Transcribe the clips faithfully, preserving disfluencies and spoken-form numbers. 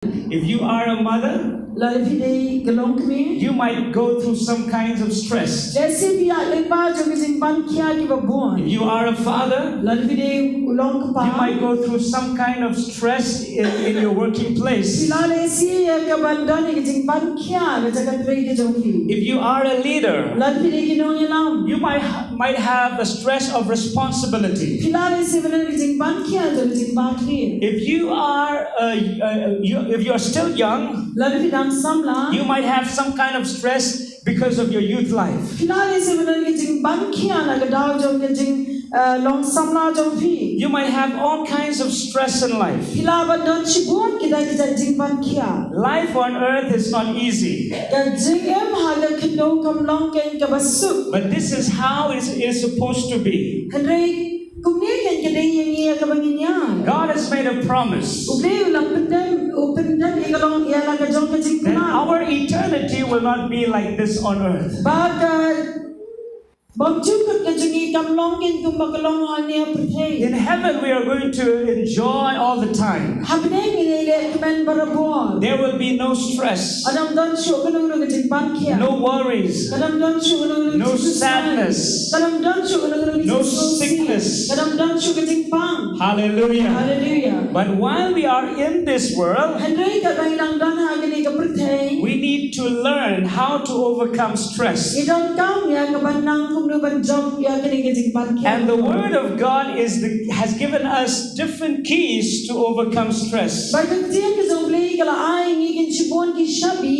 If you are a mother, lada phi dei ka longkmie, you might go through some kinds of stress. Lehse phi ïaid lyngba jong ki jingban khia kiba bun. If you are a father, lada phi dei u longkpa, you might go through some kind of stress in, in your working place. Phi la lehse ïa ka ban don ïa ka jingban khia ha ka jaka trei ka jong phi. If you are a leader, lada phi dei ki nongïalam, you might ha- might have a stress of responsibility. Phi la lehse ban don ïa ka jingban khia jong ka jingbakla. If you are, uh, uh, you, if you are still young, lada phi dang samla, you might have some kind of stress because of your youth life. Phi la lehse ban don ïa ka jingban khia na ka daw jong ka jing, uh, long samla jong phi. You might have all kinds of stress in life. Phi lah ban don shibun kita kita jingban khia. Life on earth is not easy. Ka jingim ha ka khyndew kam long keiñ kaba suk. But this is how it is supposed to be. Hynrei kumne keiñ ka dei ïa ngi ïa kaba ngin ïa. God has made a promise. U Blei u la pyndem, u pyndem ïa ka long ïa la ka jong ka jingkmen. That our eternity will not be like this on earth. Ba ka bymjukut ka jong ngi kam long keiñ kumba ka long hangne ha pyrthei. In heaven, we are going to enjoy all the time. Ha bneng ngin ïa leh kmen barabor. There will be no stress. Ym don shuh kano kano ka jingban khia. No worries. Ym don shuh kano kano ka jingkhuslai. No sadness. Ym don shuh kano kano ka jingkhuslai. No sickness. Ym don shuh ka jingpang. Hallelujah. Hallelujah. But while we are in this world, hynrei katba ngi dang don ha kane ka pyrthei, we need to learn how to overcome stress. Ngi donkam ïa ka ban nang kumno ban jop ïa kane ka jingban khia. And the word of God is the, has given us different keys to overcome stress. Bad ka ktien ka jong U Blei ka la ai ngi ki shibun ki shabi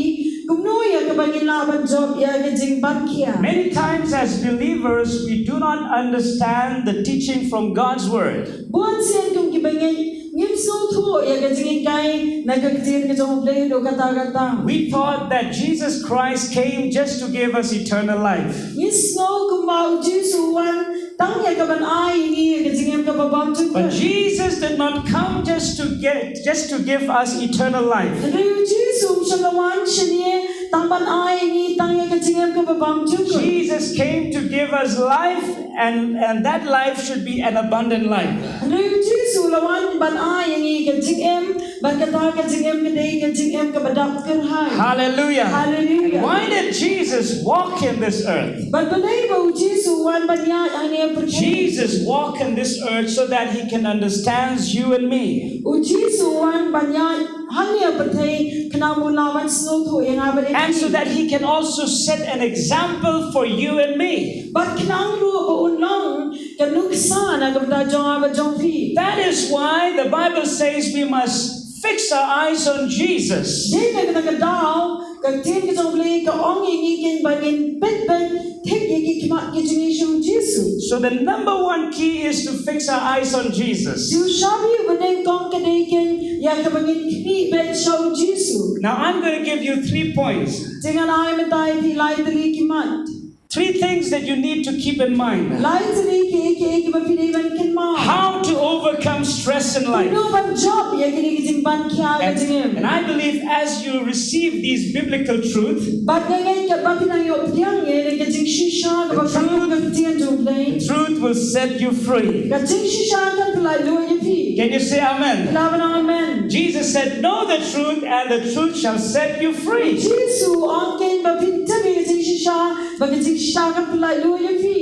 kumno ïa kaba ngin lah ban jop ïa ka jingban khia. Many times as believers, we do not understand the teaching from God's word. Bun sien kum ki bangeit ngim sngewthuh ïa ka jinghikai na ka ktien ka jong U Blei haduh katta katta. We thought that Jesus Christ came just to give us eternal life. Ngi sngew kumba U Jisu u wan tang ïa ka ban ai ïa ngi ïa ka jingim kaba bymjukut. But Jesus did not come just to get, just to give us eternal life. Hynrei U Jisu um shym la wan shane tang ban ai ïa ngi tang ïa ka jingim kaba bymjukut. Jesus came to give us life, and, and that life should be an abundant life. Hynrei U Jisu u la wan ban ai ïa ngi ka jingim, bad kata ka jingim ka dei ka jingim kaba dap kyrhai. Hallelujah. Hallelujah. Why did Jesus walk in this earth? Bad balei ba U Jisu u wan ban ïaid hangne ha pyrthei? Jesus walked in this earth so that he can understand you and me. U Jisu u wan ban ïaid hangne ha pyrthei khnang ba un lah ban sngewthuh ïa nga bad ïa phi. And so that he can also set an example for you and me. Bad khnang ruh ba un long ka nuksa na ka bynta jong nga bad jong phi. That is why the Bible says we must fix our eyes on Jesus. Dei na kata ka daw ka ktien ka jong U Blei ka ong ïa ngi keiñ ba ngin peit beit thik ïa ki khmat ki jong ngi sha U Jisu. So the number one key is to fix our eyes on Jesus. Te u shabi uba nyngkong ka dei keiñ ïa kaba ngin khmih beit sha U Jisu. Now I'm going to give you three points. Te ngan ai mynta ïa phi lai tylli ki mat. Three things that you need to keep in mind. Lai tylli kiei kiei kiba phi dei ban kynmaw. How to overcome stress in life. Kumno ban jop ïa kine ki jingban khia ha ka jingim. And I believe as you receive these biblical truth, bad nga ngeit katba phi nang ïoh pdiang ïa kane ka jingshisha kaba kum ka ktien jong U Blei, the truth will set you free. Ka jingshisha kan pyllait luid ïa phi. Can you say amen? Phi lah ban ong amen. Jesus said, "Know the truth, and the truth shall set you free." Jisu u ong keiñ ba phin tip ïa ka jingshisha, ba ka jingshisha kan pyllait luid ïa phi.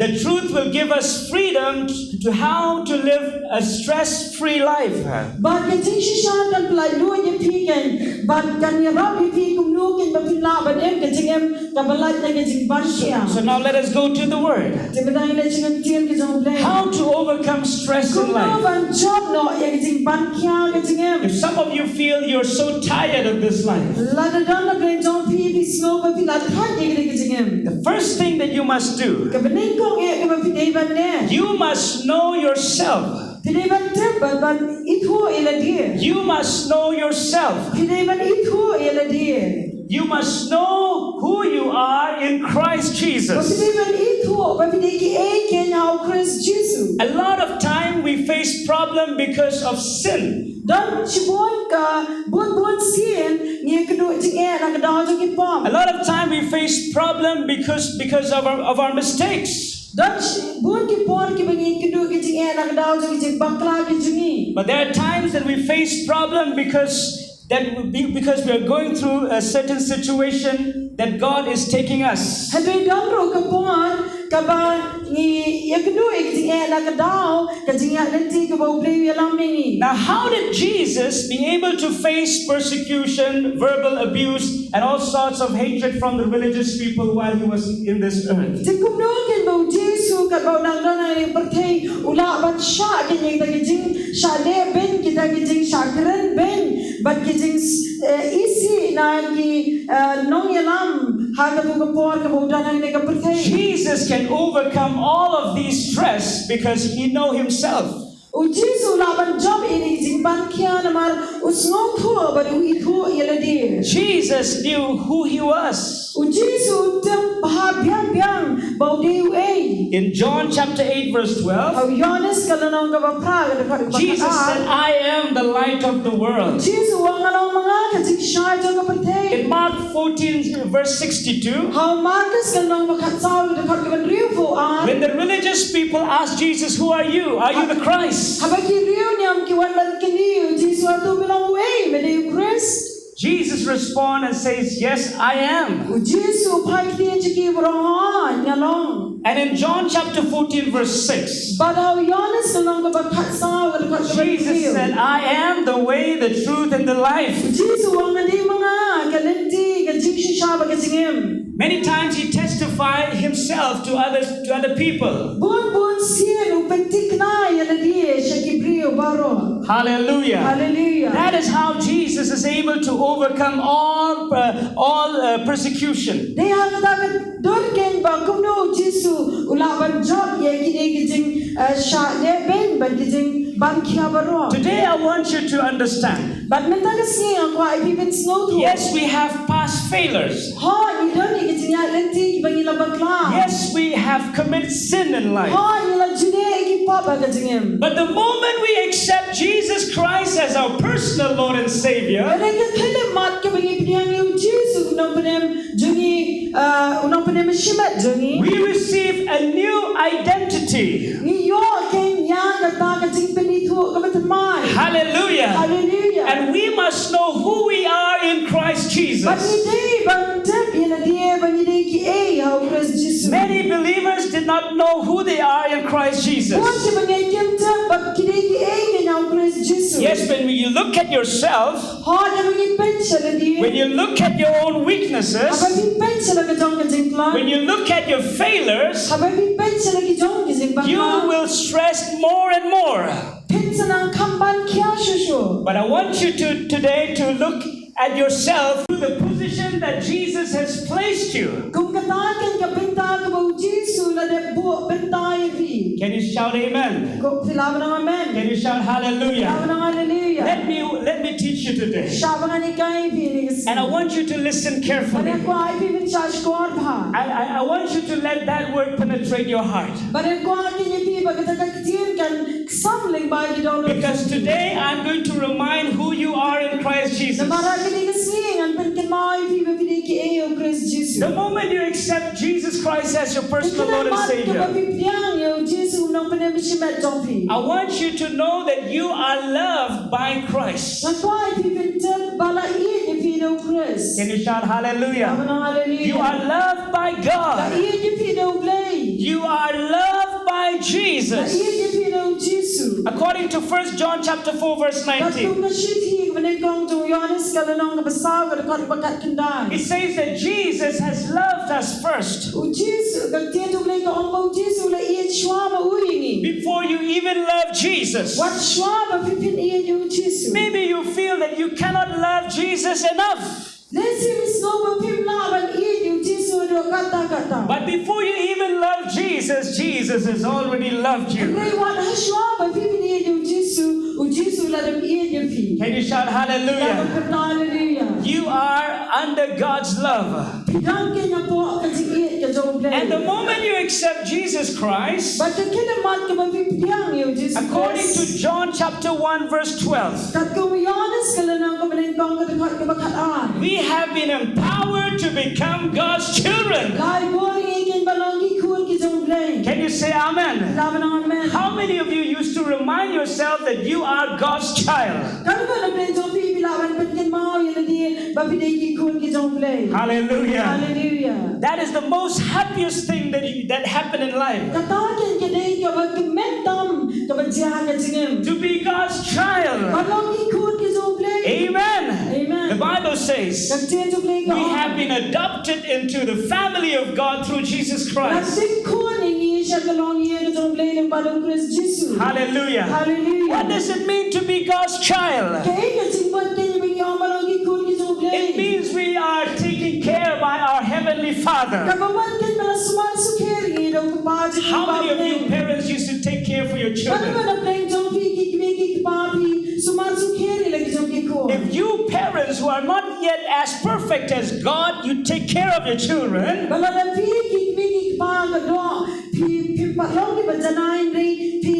The truth will give us freedom to, to how to live a stress-free life. Bad ka jingshisha kan pyllait luid ïa phi keiñ, bad kan ïarap ïa phi kumno keiñ ba phin lah ban im ka jingim kaba lait na ka jingban khia. So now let us go to the word. Te mynta ngin leit sha ka ktien ka jong U Blei. How to overcome stress in life. Kumno ban jop noh ïa ka jingban khia ha ka jingim. If some of you feel you're so tired of this life, lada don na pdeng jong phi phi sngew ba phi la thait ïa kane ka jingim, the first thing that you must do, kaba nyngkong eh kaba phi dei ban leh, you must know yourself. Phi dei ban tip bad ban ithuh ïa lade. You must know yourself. Phi dei ban ithuh ïa lade. You must know who you are in Christ Jesus. Ba phi dei ban ithuh ba phi dei kiei keiñ ha U Khrist Jisu. A lot of time we face problem because of sin. Don shibun ka bun bun sien ngi kynduh jingeh na ka daw jong ki pop. A lot of time we face problem because, because of our, of our mistakes. Don shibun ki por kiba ngi kynduh ki jingeh na ka daw jong ki jingbakla ki jong ngi. But there are times that we face problem because that we, because we are going through a certain situation, that God is taking us. Hynrei don ruh ka por kaba ngi ïakynduh ïa ka jingeh na ka daw ka jingïaid lynti kaba U Blei u ïalam ïa ngi. Now, how did Jesus be able to face persecution, verbal abuse, and all sorts of hatred from the religious people while he was in this earth? Te kumno kein ba U Jisu katba u dang don ha kane ka pyrthei u lah ban shah kein ïa kita ki jingshah leh beiñ, kita ki jingshah kren beiñ bad ki jing, eh, isih na ki, eh, nongïalam ha katu ka por kaba u don ha kane ka pyrthei. Jesus can overcome all of these stress because he know himself. U Jisu u lah ban jop ïa kine ki jingpang khia namar u sngewthuh bad u ithuh ïa lade. Jesus knew who he was. U Jisu u tip bha biang biang ba u dei uei. In John chapter eight, verse twelve, ha u Ïoannis ka lynnong kaba phra ka dkhot kaba khat ar. Jesus said, "I am the light of the world." U Jisu u ong nga long ma nga ka jingshai jong ka pyrthei. In Mark fourteen, verse sixty-two, ha u Markus ka lynnong ba khatsaw ka dkhot kaba hynriewphew ar. When the religious people asked Jesus, "Who are you? Are you the Christ?" Haba ki riewniam ki wan ban kylli U Jisu, "Hato me long uei? Me dei U Khrist?" Jesus respond and says, "Yes, I am." U Jisu u phai ktien sha ki ba u ong, "Hooid, nga long." And in John chapter fourteen, verse six, bad ha u Ïoannis ka lynnong kaba khatsaw ka dkhot kaba hynriew, Jesus said, "I am the way, the truth, and the life." U Jisu u ong, "Nga dei ma nga ka lynti, ka jingshisha bad ka jingim." Many times he testified himself to others, to other people. Bun bun sien u pynthikna ïa lade sha ki briew baroh. Hallelujah. Hallelujah. That is how Jesus is able to overcome all, uh, all, uh, persecution. Dei ha kata ka dur kein ba kumno U Jisu u lah ban jop ïa kine ki jing, eh, shah leh beiñ bad ki jingpang khia baroh. Today I want you to understand. Bad mynta ka sngi nga kwah ïa phi ban sngewthuh. Yes, we have past failures. Hooid, ngi don ïa ki jingïaid lynti kiba ngi la bakla. Yes, we have committed sin in life. Hooid, ngi la ju leh ïa ki pop ha ka jingim. But the moment we accept Jesus Christ as our personal Lord and Savior, hynrei ka khyllipmat kaba ngi pdiang ïa U Jisu u nongpynim jong ngi, uh, u nongpynim bashimet jong ngi, we receive a new identity. Ngi ïoh kein ïa kata ka jingpynithuh kaba thymmai. Hallelujah. Hallelujah. And we must know who we are in Christ Jesus. Bad ngi dei ban tip ïa lade ba ngi dei kiei ha U Khrist Jisu. Many believers did not know who they are in Christ Jesus. Bun kiba ngeit kim tip ba ki dei kiei kein ha U Khrist Jisu. Yes, when you look at yourself, hooid, haba ngi peit sha lade, when you look at your own weaknesses, haba ngi peit sha la ka jong ka jingtlot, when you look at your failures, haba ngi peit sha la ki jong ki jingbakla, you will stress more and more. Phin sa nang kham ban khia shuh shuh. But I want you to today to look at yourself through the position that Jesus has placed you. Kum kata kein ka bynta kaba U Jisu u la dep buh bynta ïa phi. Can you shout amen? Ko phi lah ban ong amen? Can you shout hallelujah? Lah ban ong hallelujah? Let me, let me teach you today. Shah ba ngan hikai ïa phi kane ka sngi. And I want you to listen carefully. Bad nga kwah ïa phi ban shah shkor bha. I, I, I want you to let that word penetrate your heart. Bad nga kwah kein ïa phi ba kata ka ktien kan sam lyngba ki dohnud. Because today I'm going to remind who you are in Christ Jesus. Namar ha kane ka sngi ngan pynkynmaw ïa phi ba phi dei kiei ha U Khrist Jisu. The moment you accept Jesus Christ as your personal Lord and Savior, ka khyllipmat kaba phi pdiang ïa U Jisu u nongpynim bashimet jong phi, I want you to know that you are loved by Christ. Nga kwah ïa phi ban tip ba la ïeit ïa phi da U Khrist. Can you shout hallelujah? Lah ban ong hallelujah? You are loved by God. La ïeit ïa phi da U Blei. You are loved by Jesus. La ïeit ïa phi da U Jisu. According to First John chapter four, verse nineteen, katkum ka shithi kaba nyngkong jong u Ïoannis ka lynnong kaba saw ka dkhot kaba khatkhyndai, it says that Jesus has loved us first. U Jisu, ka ktien jong U Blei ka ong ba U Jisu u la ïeit shuwa ma u ïa ngi. Before you even love Jesus. Wat shuwa ba phi phin ïeit ïa U Jisu. Maybe you feel that you cannot love Jesus enough. Lehse phi sngew ba phim lah ban ïeit ïa U Jisu haduh katta katta. But before you even love Jesus, Jesus has already loved you. Hynrei wat ha shuwa ba phi phin ïeit ïa U Jisu, U Jisu u la dep ïeit ïa phi. Can you shout hallelujah? Lah ban kyrteng hallelujah. You are under God's love. Phi don kein hapoh ka jingïeit ka jong U Blei. And the moment you accept Jesus Christ, bad ka khyllipmat kaba phi pdiang ïa U Jisu Khrist, according to John chapter one, verse twelve, katkum u Ïoannis ka lynnong kaba nyngkong ka dkhot kaba khatar, we have been empowered to become God's children. La ai bor ïa ngi kein ban long ki khun ki jong U Blei. Can you Say amen. Lah ban ong amen. How many of you used to remind yourself that you are God's child? Katno na pdeng jong phi phi lah ban pynkynmaw ïa lade ba phi dei ki khun ki jong U Blei. Hallelujah. Hallelujah. That is the most happiest thing that you, that happened in life. Kata ka dei kaba kmen tam kaba jia ha ka jingim. To be God's child. Ban long ki khun ki jong U Blei. Amen. Amen. The Bible says, ka ktien jong U Blei ka ong, we have been adopted into the family of God through Jesus Christ. La dei khun ïa ngi sha ka longïing ka jong U Blei lyngba U Khrist Jisu. Hallelujah. Hallelujah. What does it mean to be God's child? Kaei ka jingmut kaba ngi ong ba long ki khun ki jong U Blei? It means we are taken care by our Heavenly Father. Kaba mut ba la sumar sukher ïa ngi da u Kpa jong ngi. How many of you parents used to take care for your children? Katno na pdeng jong phi ki kmie ki kpa phi sumar sukher ïa la ki jong ki khun? If you parents who are not yet as perfect as God, you take care of your children. Ba lada phi ki kmie ki kpa ka doh, phi, phim pat long kiba janai hynrei phi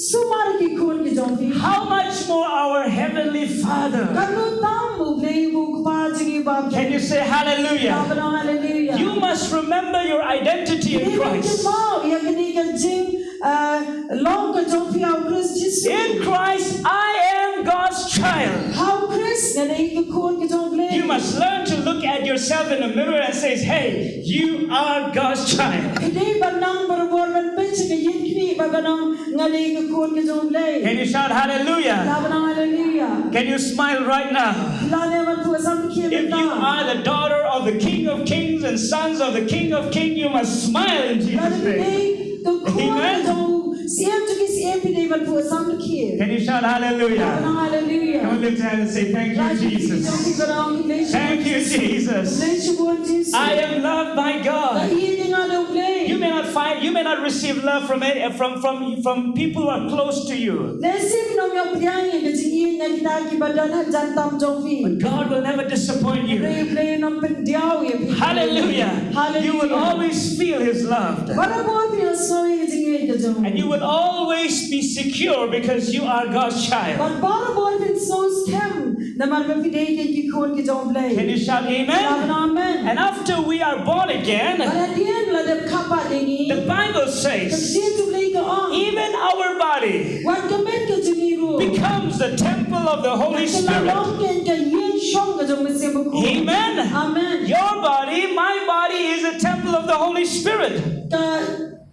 sumar ki khun ki jong phi. How much more our Heavenly Father? Katno tam U Blei u Kpa jong ngi ba. Can you say hallelujah? Lah ban ong hallelujah. You must remember your identity in Christ. Phi dei ban kynmaw ïa kane ka jing, uh, long ka jong phi ha U Khrist Jisu. In Christ, I am God's child. Ha U Khrist nga dei ka khun ka jong U Blei. You must learn to look at yourself in the mirror and say, "Hey, you are God's child." Phi dei ban nang barabor ban peit sha ka ïing khmih bad ban ong nga dei ka khun ka jong U Blei. Can you shout hallelujah? Lah ban ong hallelujah. Can you smile right now? Lah dei ban phuh sam khie mynta. If you are the daughter of the King of Kings and sons of the King of Kings, you must smile in Jesus' name. Lada phi dei ka khun ka jong u Siem jong ki siem, phi dei ban phuh sam khie. Can you shout hallelujah? Lah ban ong hallelujah. Come on, lift your hand and say, "Thank you, Jesus." Thank you, Jesus. Thank you, Jesus. Bless you, Lord Jesus. I am loved by God. Nga ïeit ïa nga da U Blei. You may not find, you may not receive love from any, from, from, from people who are close to you. Lehse phim ïoh pdiang ïa ka jingïeit na kita kiba don hajan tam jong phi. But God will never disappoint you. Hynrei U Blei um pyndiaw ïa phi. Hallelujah. Hallelujah. You will always feel His love. Barabor phin ïohsngew ïa ka jingïeit ka jong U. And you will always be secure because you are God's child. Bad barabor phin sngewskhem namar ba phi dei ki khun ki jong U Blei. Can you shout amen? Lah ban ong amen. And after we are born again, bad hadien la dep khapah ïa ngi, the Bible says, ka ktien jong U Blei ka ong, even our body, wat ka met ka jong ngi ruh, becomes the temple of the Holy Spirit. Ka la long kein ka ïing shong ka jong U Mynsiem Bakhuid. Amen. Amen. Your body, my body is a temple of the Holy Spirit. Ka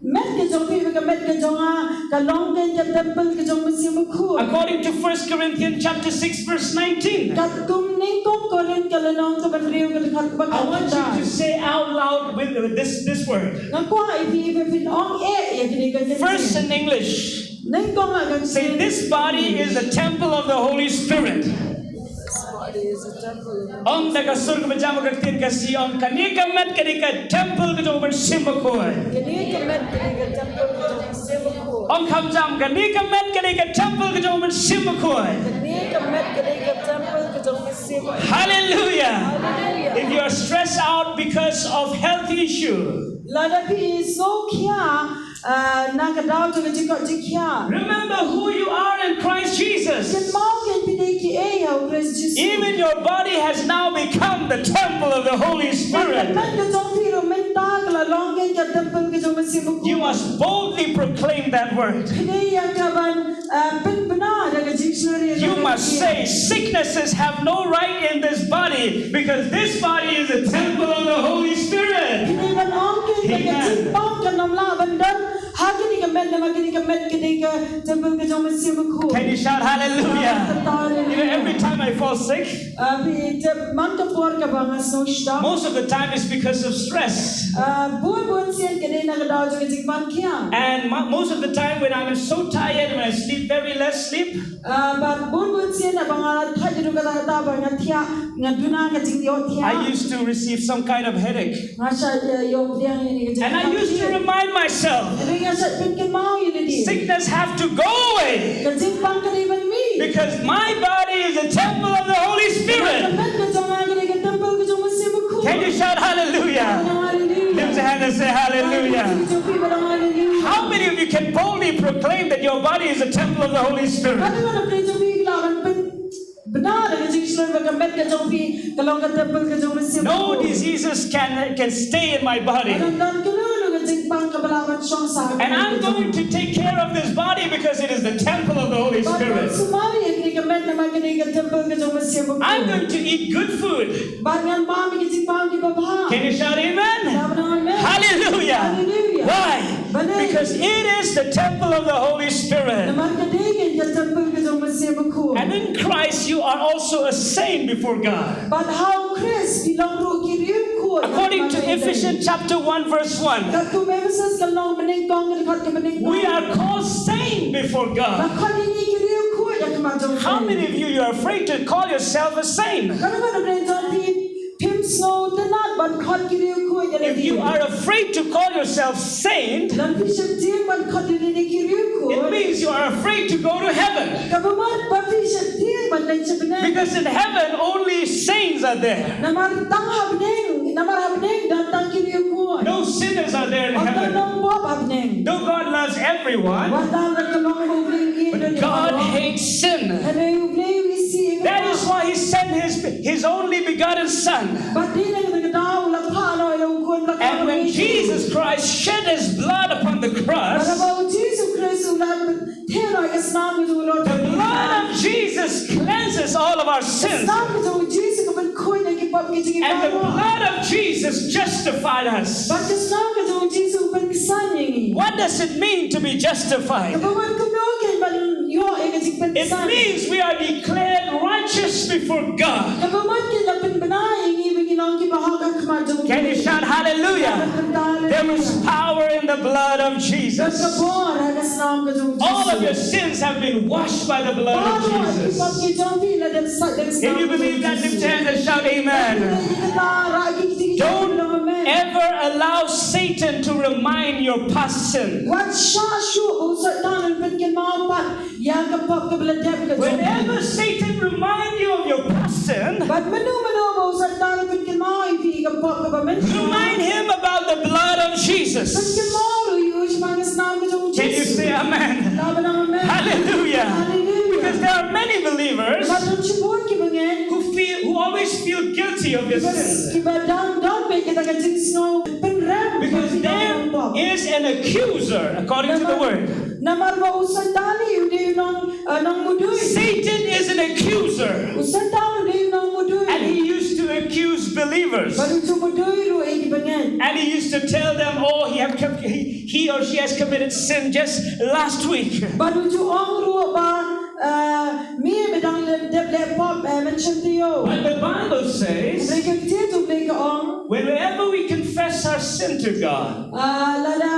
met ka jong phi bad ka met ka jong nga ka long kein ka temple ka jong U Mynsiem Bakhuid. According to First Corinthians chapter six, verse nineteen. Katkum Nyngkong Korinth ka lynnong kaba hynriew ka dkhot kaba khatphra. I want you to say out loud with, with this, this word. Nga kwah ïa phi ba phin ong eh ïa kane ka ktien. First in English. Nyngkong ha ka ktien. Say, "This body is the temple of the Holy Spirit." Ong da ka sur kaba jam ha ka ktien Khasi, ong, "Kane ka met ka dei ka temple ka jong U Mynsiem Bakhuid." Kane ka met ka dei ka temple ka jong U Mynsiem Bakhuid. Ong kham jam, "Kane ka met ka dei ka temple ka jong U Mynsiem Bakhuid." Kane ka met ka dei ka temple ka jong U Mynsiem Bakhuid. Hallelujah. Hallelujah. If you are stressed out because of health issue, lada phi sngewkhia Ah, na ka daw jong ka jingkoit jingkhiah. Remember who you are in Christ Jesus. Kynmaw kein phi dei kiei ha U Khrist Jisu. Even your body has now become the temple of the Holy Spirit. Bad ka met ka jong phi ruh mynta ka la long kein ka temple ka jong U Mynsiem Bakhuid. You must boldly proclaim that word. Phi dei ïa ka ban, ah, pynbna da ka jingsngewsih. You must say, "Sicknesses have no right in this body, because this body is a temple of the Holy Spirit." Phi dei ban ong kein ba ka jingpang kan ym lah ban don ha kane ka met, namar kane ka met ka dei ka temple ka jong U Mynsiem Bakhuid. Can you shout hallelujah? Hallelujah. You know, every time I fall sick, ah, phi tip, man ka por kaba nga sngew shitom, most of the time it's because of stress. Ah, bun bun sien ka dei na ka daw jong ka jingpang kiang. And mo-, most of the time when I'm so tired, when I sleep very less sleep, Ah, bad bun bun sien ba nga thait ïa ka kata ba nga thiah, nga duna ka jingïohthiah. I used to receive some kind of headache. Nga shait ïoh pdiang ïa ka jingïohthiah. And I used to remind myself, hynrei nga shait pynkynmaw ïa lade, sickness have to go away. Ka jingpang ka dei ban mih. Because my body is a temple of the Holy Spirit. Ka met ka jong nga ka dei ka temple ka jong U Mynsiem Bakhuid. Can you shout hallelujah? Hallelujah. Lift your hand and say hallelujah. Hallelujah. How many of you can boldly proclaim that your body is a temple of the Holy Spirit? Katno na pdeng jong phi ki lah ban pynbna da ka jingshlur ba ka met ka jong phi ka long ka temple ka jong U Mynsiem Bakhuid? No diseases can, can stay in my body. Ym don kano kano ka Jingpang kaba lah ban shong sha. And I'm going to take care of this body because it is the temple of the Holy Spirit. Bad ngan sumar ïa kane ka met namar kane ka temple ka jong u Mynsiem Bakhuid. I'm going to eat good food. Bad ngan bam ïa ki jingbam kiba bha. Can you shout amen? Bad ngan amen. Hallelujah. Hallelujah. Why? Balei? Because it is the temple of the Holy Spirit. Namar ka dei ka temple ka jong u Mynsiem Bakhuid. And in Christ you are also a saint before God. Bad ha u Khrist phi long ruh ki riewkhuid. According to Ephesians chapter one verse one. Katkum Ephesus ka lynnong banyngkong ka dkhot kaba nyngkong. We are called saint before God. Ba khot ïa ngi ki riewkhuid ha khmat jong u Blei. How many of you, you are afraid to call yourself a saint? Katno katno jong phi phim sngewtynnat ban khot ki riewkhuid ïa lade. If you are afraid to call yourself saint, lada phi sheptieng ban khot ïa lade ki riewkhuid, it means you are afraid to go to heaven. Kaba mut ba phi sheptieng ban leit sha bneng. Because in heaven, only saints are there. Namar tang ha bneng, namar ha bneng don tang ki riewkhuid. No sinners are there in heaven. Ym don nongpop ha bneng. Though God loves everyone, wat la ka long ba u Blei u ïeit ïa ki baroh, but God hates sin. Hynrei u Blei u isih ïa ka pop. That is why he sent his, his only begotten Son. Bad dei na kata ka daw u la phah noh ïa u khun ba la. And when Jesus Christ shed his blood upon the cross, bad haba u Jisu Khrist u la ther noh ïa ka snam ka jong u, the blood of Jesus cleanses all of our sins. Ka snam ka jong u Jisu ka pynkhuid ïa ki pop ki jong ngi baroh. And the blood of Jesus justified us. Bad ka snam ka jong u Jisu ka pynksan ïa ngi. What does it mean to be justified? Kaba mut kumno kein ban ïoh ïa ka jingpynksan? It means we are declared righteous before God. Kaba mut kein la pynbna ïa ngi ba ngi long kiba hok ha khmat jong u Blei. Can you shout hallelujah? Hallelujah. There is power in the blood of Jesus. Don ka bor ha ka snam ka jong u Jisu. All of your sins have been washed by the blood of Jesus. Baroh ki pop ki jong phi la dep sait da ka snam ka jong u Jisu. If you believe that, lift your hands and shout amen. Lada phi ïeit ïa kata, rah ïa ki kti ki jong phi, long amen. Don't ever allow Satan to remind your past sin. Wat shah shuh ba u Soitan un pynkynmaw pat ïa ka pop kaba la dep ka jong phi. Whenever Satan remind you of your past sin, bad mynno mynno ba u Soitan u pynkynmaw ïa phi ïa ka pop kaba mynshwa, remind him about the blood of Jesus. Pynkynmaw ruh ïa u shaphang ka snam ka jong u Jisu. Can you say amen? Lah ban ong amen. Hallelujah. Hallelujah. Because there are many believers, namar don shibun ki bangeit, who feel, who always feel guilty of their sins. Kiba, kiba dang don beit kata ka jingsngew pynrem. Because there is an accuser, according to the word. Namar ba u Soitan hi u dei u nong, eh, nongmudui. Satan is an accuser. U Soitan u dei u nongmudui. And he used to accuse believers. Bad u ju mudui ruh ïa ki bangeit. And he used to tell them, "Oh, he have kept, he, he or she has committed sin just last week." Bad u ju ong ruh ba, eh, me me dang leh, dep leh pop, eh, mynshem taïew. But the Bible says, hynrei ka ktien jong u Blei ka ong, whenever we confess our sin to God, ah, lada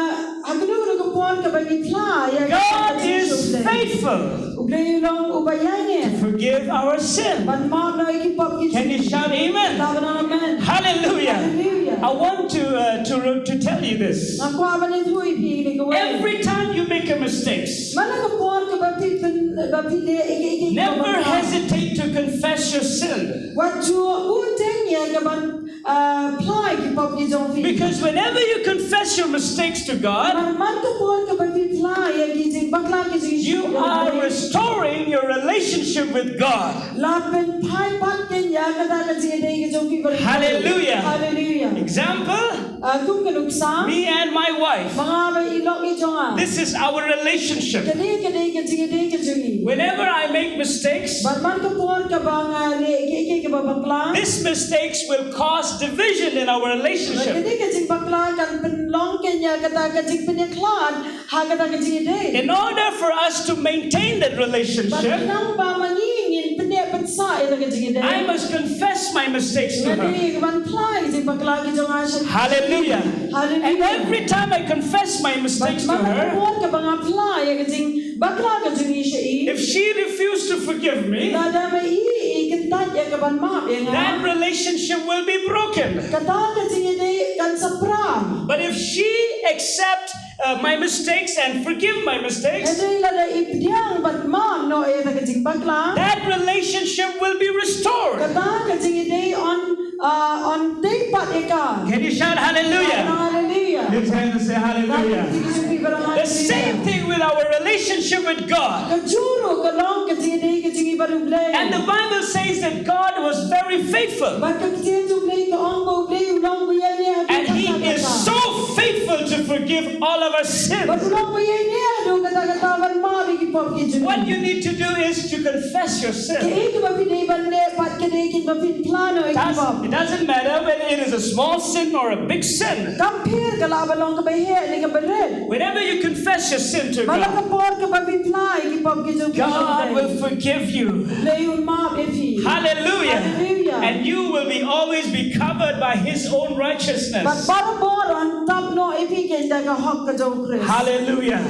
ha kano kano ka por kaba ngi phla ïa ka, God is faithful, u Blei u long uba ïaineh, to forgive our sin. Ban map noh ïa ki pop ki jong ngi. Can you shout amen? Lah ban ong amen. Hallelujah. Hallelujah. I want to, uh, to, to tell you this. Nga kwah ban ïathuh ïa phi kane kawei. Every time you make a mistake, man la ka por kaba phi pyn, ba phi leh ïa ki, ïa ki, never hesitate to confess your sin. Wat ju bun teng ïa ka ban, ah, phla ïa ki pop ki jong phi. Because whenever you confess your mistakes to God, man, man ka por kaba phi phla ïa ki jingbakla ki jong phi, you are restoring your relationship with God. La pynphai pat kein ïa kata ka jingïadei ka jong phi bad u Blei. Hallelujah. Hallelujah. Example, ah, kum ka nuksa, me and my wife. Ma nga bad i lok i jong nga. This is our relationship. Kane ka dei ka jingïadei ka jong ngi. Whenever I make mistakes, bad man ka por kaba nga leh kiei kiei kiba bakla, these mistakes will cause division in our relationship. Kane ka jingbakla kan pynlong kein ïa kata ka jingpynïakhlad ha kata ka jingïadei. In order for us to maintain that relationship, bad khnang ba ma ngi ngin pynneh pynsah ïa kata ka jingïadei, I must confess my mistakes to her. Nga dei ban phla ïa ki jingbakla ki jong nga sha i. Hallelujah. Hallelujah. And every time I confess my mistakes to her, bad man ka por kaba nga phla ïa ka jingbakla ka jong i sha i, if she refused to forgive me, lada ma i i kyntait ïa ka ban map ïa nga, that relationship will be broken. Kata ka jingïadei kan sa pra. But if she accept, uh, my mistakes and forgive my mistakes, hynrei lada i pdiang bad map noh ïa kata ka jingbakla, that relationship will be restored. Kata ka jingïadei yn, ah, yn tei pat ïa ka. Can you shout hallelujah? Hallelujah. Lift your hand and say hallelujah. Hallelujah. The same thing with our relationship with God. Ka juh ruh ka long ka jingïadei ka jong ngi bad u Blei. And the Bible says that God was very faithful. Bad ka ktien jong u Blei ka ong ba u Blei u long uba ïaineh. And he is so faithful to forgive. forgive all of our sins. Bad u long ba ïaineh haduh katta katta ban map ïa ki pop ki jong ngi. What you need to do is to confess your sin. Kaei kaba phi dei ban leh pat ka dei kaba phin phla noh ïa ki pop. It doesn't matter whether it is a small sin or a big sin. Kam pher ka lah ba long kaba heh ne kaba rit. Whenever you confess your sin to God, man la ka por kaba phi phla ïa ki pop ki jong phi, God will forgive you. U Blei un map ïa phi. Hallelujah. Hallelujah. And you will be always be covered by his own righteousness. Bad barabor un tap noh ïa phi keiñ da ka hok ka jong u Khrist. Hallelujah.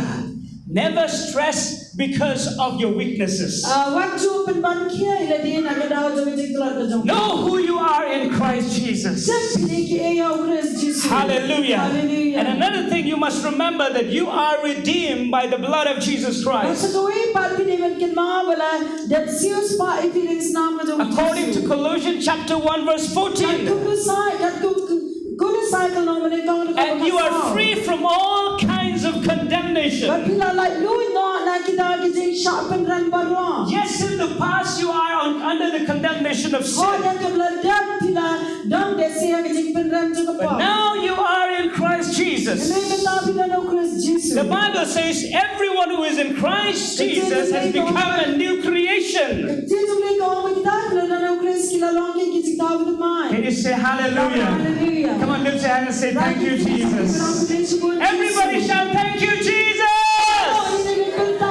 Never stress because of your weaknesses. Ah, wat ju pynban khia ïa lade na ka daw jong ka jingtlot ka jong phi. Know who you are in Christ Jesus. Tip phi dei kiei ha u Khrist Jisu. Hallelujah. Hallelujah. And another thing, you must remember that you are redeemed by the blood of Jesus Christ. Bad sa kawei pat phi dei ban kynmaw ba la dep siew spah ïa phi lyngba ka snam ka jong u Jisu. According to Colossians chapter one verse fourteen. Katkum Kolosai, katkum Kolosai ka lynnong banyngkong dkhot khatsaw. And you are free from all kinds of condemnation. Bad phi la lait lut noh na kita ki jingshah pynrem baroh. Yes, in the past you are on, under the condemnation of sin. Hooid, ha kaba la dep phi la don beit sha ka jingpynrem jong ka pop. But now you are in Christ Jesus. Hynrei mynta phi don ha u Khrist Jisu. The Bible says everyone who is in Christ Jesus has become a new creation. Ka ktien jong U Blei ka ong ba kita kiba la don ha u Khrist ki la long ki jingthaw ba thymmai. Can you say hallelujah? Hallelujah. Come on, lift your hand and say, "Thank you, Jesus." Everybody shout, "Thank you, Jesus."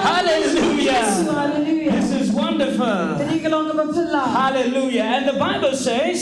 Hallelujah. Hallelujah. This is wonderful. Ka dei ka long kaba phylla. Hallelujah. And the Bible says,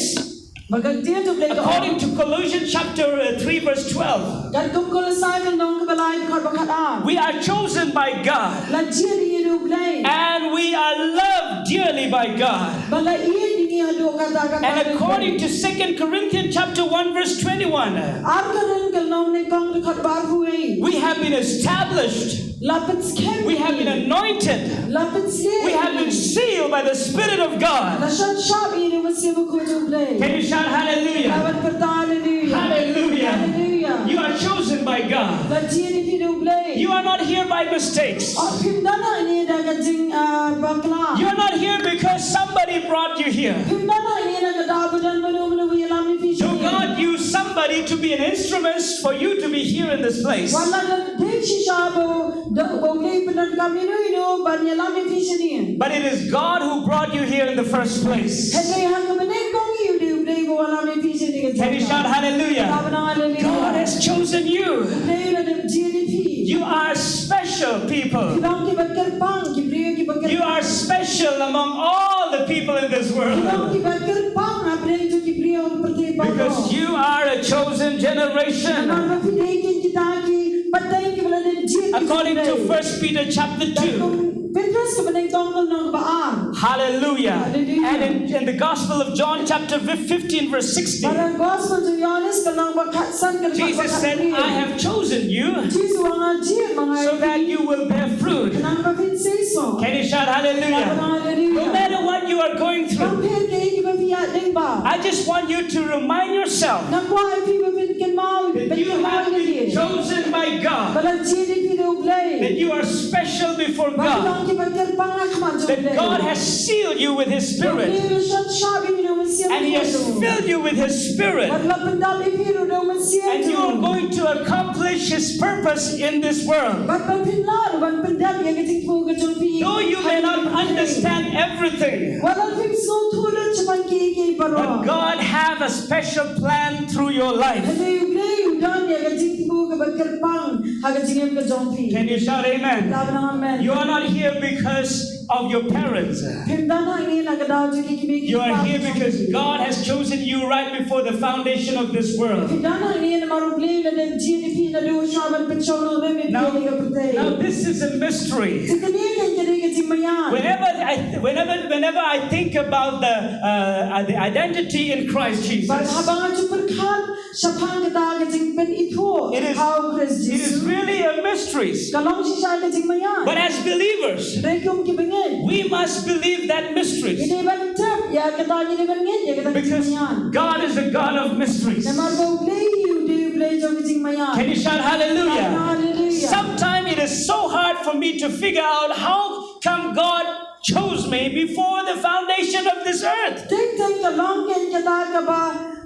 Bad ka ktien jong U Blei ka ong, according to Colossians chapter, uh, three, verse twelve, katkum Kolosai ka lynnong kaba lai dkhot ba khatar, we are chosen by God. La jied ïa ngi da U Blei. And we are loved dearly by God. Bad la ïeit ïa ngi haduh katta katta. And according to Second Corinthians chapter one, verse twenty-one, Ar Korinth ka lynnong banyngkong dkhot ba arphew wei, we have been established. La pynskhem ïa ngi. We have been anointed. La pynsleh ïa ngi. We have been sealed by the Spirit of God. La shon shap ïa ngi da u Mynsiem Bakhuid jong U Blei. Can you shout hallelujah? Ngi lah ban pyrta hallelujah. Hallelujah. Hallelujah. You are chosen by God. La jied ïa phi da U Blei. You are not here by mistakes. Oh, phim don hangne da ka jing, ah, bakla. You are not here because somebody brought you here. Phim don hangne na ka daw ba don mano mano ba ïalam ïa phi sha. No, God used somebody to be an instrument for you to be here in this place. Wat la don dei shisha ba u, da, ba U Blei u pyndonkam ïano ïano ban ïalam ïa phi shane. But it is God who brought you here in the first place. Hynrei ha kaba nyngkong hi u dei U Blei ba u ïalam ïa phi shane. Can you shout hallelujah? Hallelujah. God has chosen you. U Blei u la dep jied ïa phi. You are special people. Phi long kiba kyrpang, ki briew kiba kyrpang. You are special among all the people in this world. Phi long kiba kyrpang hapdeng jong ki briew ha ka pyrthei baroh. Because you are a chosen generation. Namar ba phi dei ki kita ki pateng kiba la dep jied. According to First Peter chapter two. Katkum Petros kaba nyngkong ka lynnong kaba ar. Hallelujah. Hallelujah. And in, in the Gospel of John chapter fifteen verse sixteen. Bad ha ka Gospel jong u Ïoannis ka lynnong ba khatsan ka dkhot ba khatwei. Jesus said, "I have chosen you." U Jisu u ong, "Nga jied ma nga ïa phi." "So that you will bear fruit." Khnang ba phin seisoh. Can you shout hallelujah? Hallelujah. No matter what you are going through, kam pher kaei kaba phi ïaid lyngba, I just want you to remind yourself, nga kwah ïa phi ba phin kynmaw, that you have been chosen by God. Ba la jied ïa phi da U Blei. That you are special before God. Ba phi long kiba kyrpang ha khmat jong U Blei. That God has sealed you with His Spirit. Ba U Blei u la shon shap ïa phi da u Mynsiem Bakhuid. And He has filled you with His Spirit. Bad u la pyndap ïa phi ruh da u Mynsiem. And you are going to accomplish His purpose in this world. Bad ba phin lah ruh ban pyndep ïa ka jingthmu ka jong phi. Though you may not understand everything, wat la phim sngewthuh lut shaphang kiei kiei baroh, but God have a special plan through your life. Hynrei U Blei u don ïa ka jingthmu kaba kyrpang ha ka jingim ka jong phi. Can you shout amen? Lah ban ong amen. You are not here because of your parents. Phim don hangne na ka daw jong ki kmie ki kpa. You are here because God has chosen you right before the foundation of this world. Phi don hangne namar U Blei u la dep jied ïa phi naduh shuwa ban pynshong nongrim ïa phi ha kane ka pyrthei. Now, now this is a mystery. Te kane ka dei ka jingmaïan. Whenever I, whenever, whenever I think about the, uh, uh, the identity in Christ Jesus, bad haba nga ju pyrkhat shaphang kata ka jingpynithuh ha u Khrist Jisu, it is really a mystery. Ka long shisha ka jingmaïan. But as believers, hynrei kum ki bangeit, we must believe that mystery. Ngi dei ban tip ïa kata, ngi dei ban ngeit ïa kata ka jingmaïan. Because God is a God of mysteries. Namar ba U Blei hi u dei U Blei jong ka jingmaïan. Can you shout hallelujah? Hallelujah. Sometimes it is so hard for me to figure out how come God chose me before the foundation of this earth. Teng teng ka long kein kata kaba,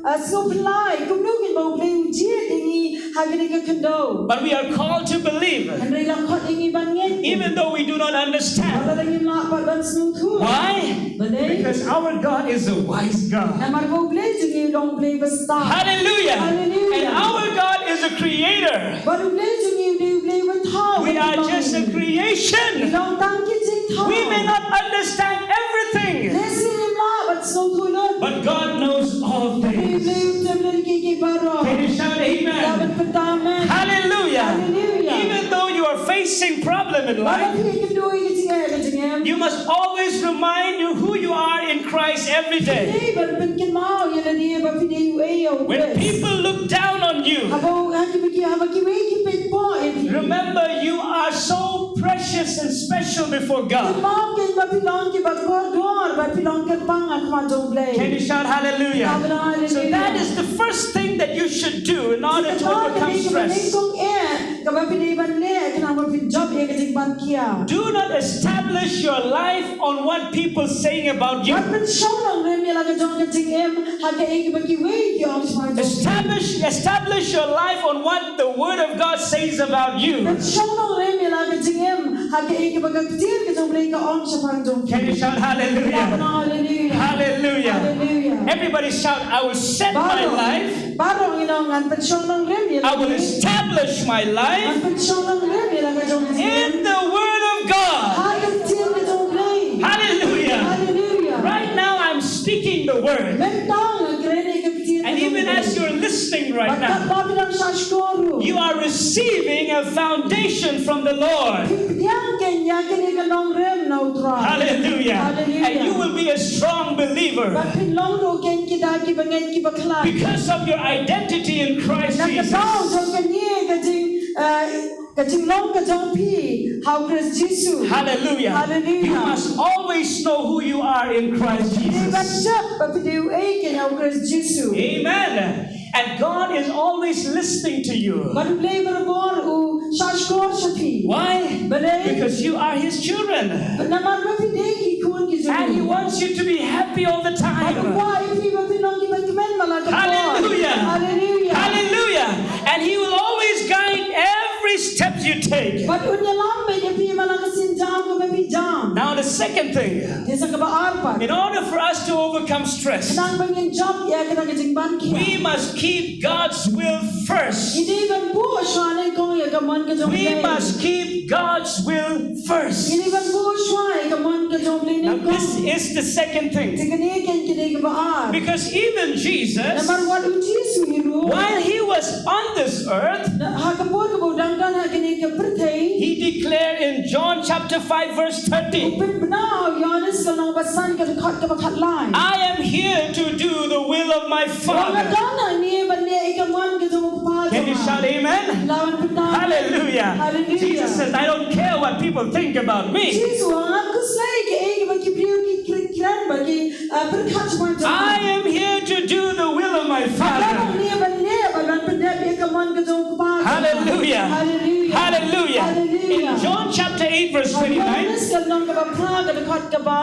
uh, sngewpynlait kumno ngin ba U Blei u jied ïa ngi ha kane ka khyndew. But we are called to believe, Hynrei la khot ïa ngi ban ngeit, even though we do not understand. Wat lada ngim lah pat ban sngewthuh. Why? Balei? Because our God is a wise God. Namar ba U Blei jong ngi u long U Blei ba stad. Hallelujah. Hallelujah. And our God is a creator. Bad U Blei jong ngi u dei U Blei ba thaw. We are just a creation. Ngi long tang ki jingthaw. We may not understand everything. Lehse ngim lah ban sngewthuh lut. But God knows all things. Hynrei U Blei u tip lehse ki baroh. Can you shout amen? Ïa ban pynta amen. Hallelujah. Hallelujah. Even though you are facing problem in life, Wat lada phi ïakynduh ïa ka jingeh ha ka jingim, you must always remind you who you are in Christ every day. Phi dei ban pynkynmaw ïa lade ba phi dei uei ïa U Khrist. When people look down on you, Haba u, ha kiba ki, haba kiwei ki pynpaw ïa phi. Remember, you are so precious and special before God. Kynmaw kein ba phi long kiba kordor bad phi long kyrpang ha khmat jong U Blei. Can you shout hallelujah? Amen, hallelujah. So that is the first thing that you should do in order to overcome stress. Kata ka dei kaba nyngkong eh kaba phi dei ban leh khnang ba phin jop ïa ka jingbat khia. Do not establish your life on what people saying about you. Wat pynshong nongrim ïa la ka jong ka jingim ha kaei kaba kiwei ki ong shaphang jong phi. Establish, establish your life on what the word of God says about you. Pynshong nongrim ïa la ka jingim ha kaei kaba ka ktien ka jong U Blei ka ong shaphang jong phi. Can you shout hallelujah? Ïa, hallelujah. Hallelujah. Hallelujah. Everybody shout, "I will set my life." Baroh, baroh ngin ong, ngan pynshong nongrim ïa la ka jingim. I will establish my life. Ngan pynshong nongrim ïa la ka jong ka jingim. In the word of God. Ha ka ktien ka jong U Blei. Hallelujah. Hallelujah. Right now I'm speaking the word. Mynta nga kren ïa ka ktien ka jong U Blei. And even as you're listening right now, bad katba phi dang shahshkor ruh, you are receiving a foundation from the Lord. Phi pdiang kein ïa kane ka nongrim na U Trai. Hallelujah. Hallelujah. And you will be a strong believer. Bad phin long ruh kein kita kiba ngeit kiba khlaiñ. Because of your identity in Christ Jesus. Na ka daw jong kane ka jing, eh, ka jinglong ka jong phi ha U Khrist Jisu. Hallelujah. Hallelujah. You must always know who you are in Christ Jesus. Phi dei ban tip ba phi dei uei kein ha U Khrist Jisu. Amen. And God is always listening to you. Bad U Blei barabor u shahshkor sha phi. Why? Balei? Because you are his children. Namar ba phi dei ki khun ki jong u. And he wants you to be happy all the time. Bad u kwah ïa phi ba phin long kiba kmen man la ka por. Hallelujah. Hallelujah. Hallelujah. And he will always guide every step you take. Bad un ïalam beit ïa phi man la ka sienjam kaba phi jam. Now the second thing, Te sa kaba ar pat, in order for us to overcome stress, khnang ba ngin jop ïa kata ka jingbat khia, we must keep God's will first. Ngi dei ban buh shuwa nyngkong ïa ka mon ka jong U Blei. We must keep God's will first. Ngi dei ban buh shuwa ïa ka mon ka jong U Blei nyngkong. Now, this is the second thing. Te kane kein ka dei kaba ar. Because even Jesus, namar wat U Jisu hi ruh, while he was on this earth, na, ha ka por kaba u dang don ha kane ka pyrthei, he declared in John chapter five verse thirty, u pynbna ha u Ïoannis ka lynnong ba san ka dkhot kaba khatlai, "I am here to do the will of my Father." Nga don hangne ban leh ïa ka mon ka jong U Kpa jong nga. Can you shout amen? Lah ban pynta. Hallelujah. Hallelujah. Jesus says, "I don't care what people think about me." Jisu u ong, ngam khuslai kaei kaba ki briew ki kren, kren ba ki, ah, pyrkhat shaphang jong nga. "I am here to do the will of my Father." Nga don hangne ban leh, ban pyndep ïa ka mon ka jong U Kpa jong nga. Hallelujah. Hallelujah. Hallelujah. Hallelujah. In John chapter eight verse twenty-nine, ha U Ïoannis ka lynnong kaba phra ka dkhot kaba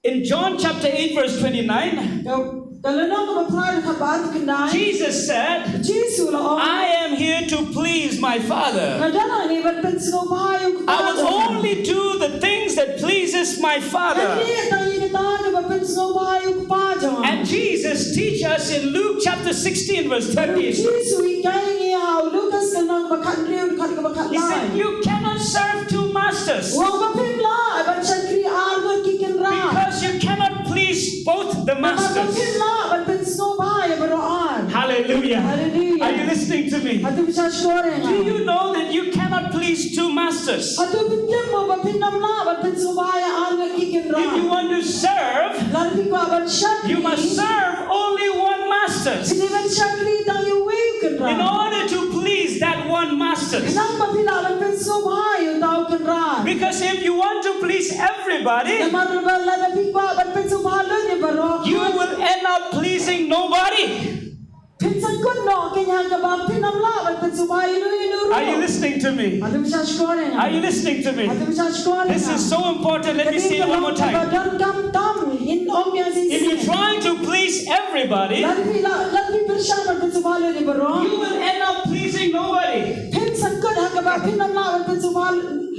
In John chapter eight verse twenty-nine, ka, ka lynnong kaba phra dkhot ba arphew khyndai, Jesus said, Jisu u la ong, "I am here to please my Father. Nga don hangne ban pynsngewbha ïa U Kpa jong nga. I will only do the things that pleases my Father." Ngan leh tang ïa kata kaba pynsngewbha ïa U Kpa jong nga. And Jesus teach us in Luke chapter sixteen verse thirty. Jisu u hikai ïa ngi ha u Lukas ka lynnong ba khathynriew dkhot kaba khatlai. He said, "You cannot serve two masters." U ong ba phim lah ban shakri ar ngut ki kynrad. Because you cannot please both the masters. Namar ba phim lah ban pynsngewbha ïa baroh ar. Hallelujah. Hallelujah. Are you listening to me? Hato phi shahshkor ïa nga? Do you know that you cannot please two masters? Hato phi tip mo ba phim lah ban pynsngewbha ïa ar ngut ki kynrad? If you want to serve, lada phi kwah ban shakri, you must serve only one master. Phi dei ban shakri tang ïa uwei u kynrad. In order to please that one master. Khnang ba phi lah ban pynsngewbha ïa uta u kynrad. Because if you want to please everybody, namar ba lada phi kwah ban pynsngewbha lut ïa baroh, you will end up pleasing nobody. Phin sa Kynnoh kein ha kaba phin ym lah ban pynsngewbha ïa uno uno ruh. Are you listening to me? Hato phi shah shkor ïa nga? Are you listening to me? Hato phi shah shkor ïa nga? This is so important. Let me say it one more time. Kane ka long kaba donkam tam, ngin ong ïa shisien. If you try to please everybody, lada phi la, lada phi pyrshang ban pynsngewbha ïa baroh, you will end up pleasing nobody. Phin sa kut ha kaba phin ym lah ban pynsngewbha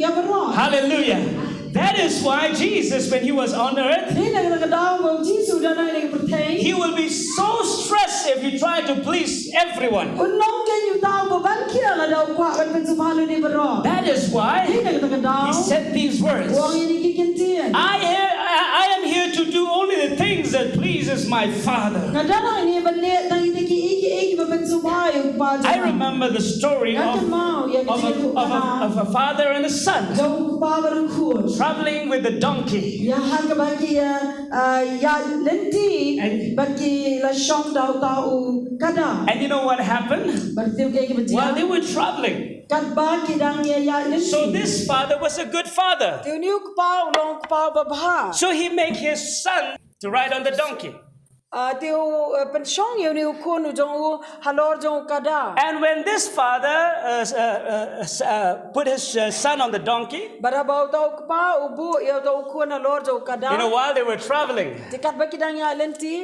ïa baroh. Hallelujah. That is why Jesus, when he was on earth, Dei na kata ka daw ba u Jisu u don ha kane ka pyrthei, he will be so stressed if he try to please everyone. Un long kein uta uba ban khia lada u kwah ban pynsngewbha ïa baroh. That is why Dei na kata ka daw he said these words. U ong ïa kine ki kyntien. I, ha- I I am here to do only the things that pleases my Father. Nga don hangne ban leh tang ïa kita kiei kiei kiba pynsngewbha ïa u Kpa jong nga. I remember the story of, Nga kynmaw ïa ka of, a, jingïathuhkhana of, a, of a father and a son jong u kpa bad u khun. Traveling with the donkey. Ïa ha kaba ki ïa, ah, ïaid lynti And bad ki la shong da uta u kada. And you know what happened? Bad tip kaei kaba jia? While they were traveling, Katba ki dang ïa ïaid lynti. So this father was a good father. Te une u kpa u long u kpa uba bha. So he make his son to ride on the donkey. Ah, te u, eh, pynshong ïa une u khun u jong u halor jong u kada. And when this father uh, s- uh, uh, s- uh, put his uh, son on the donkey, Bad haba uta u kpa u buh ïa uta u khun halor jong u kada. You know, while they were traveling, Te katba ki dang ïaid lynti.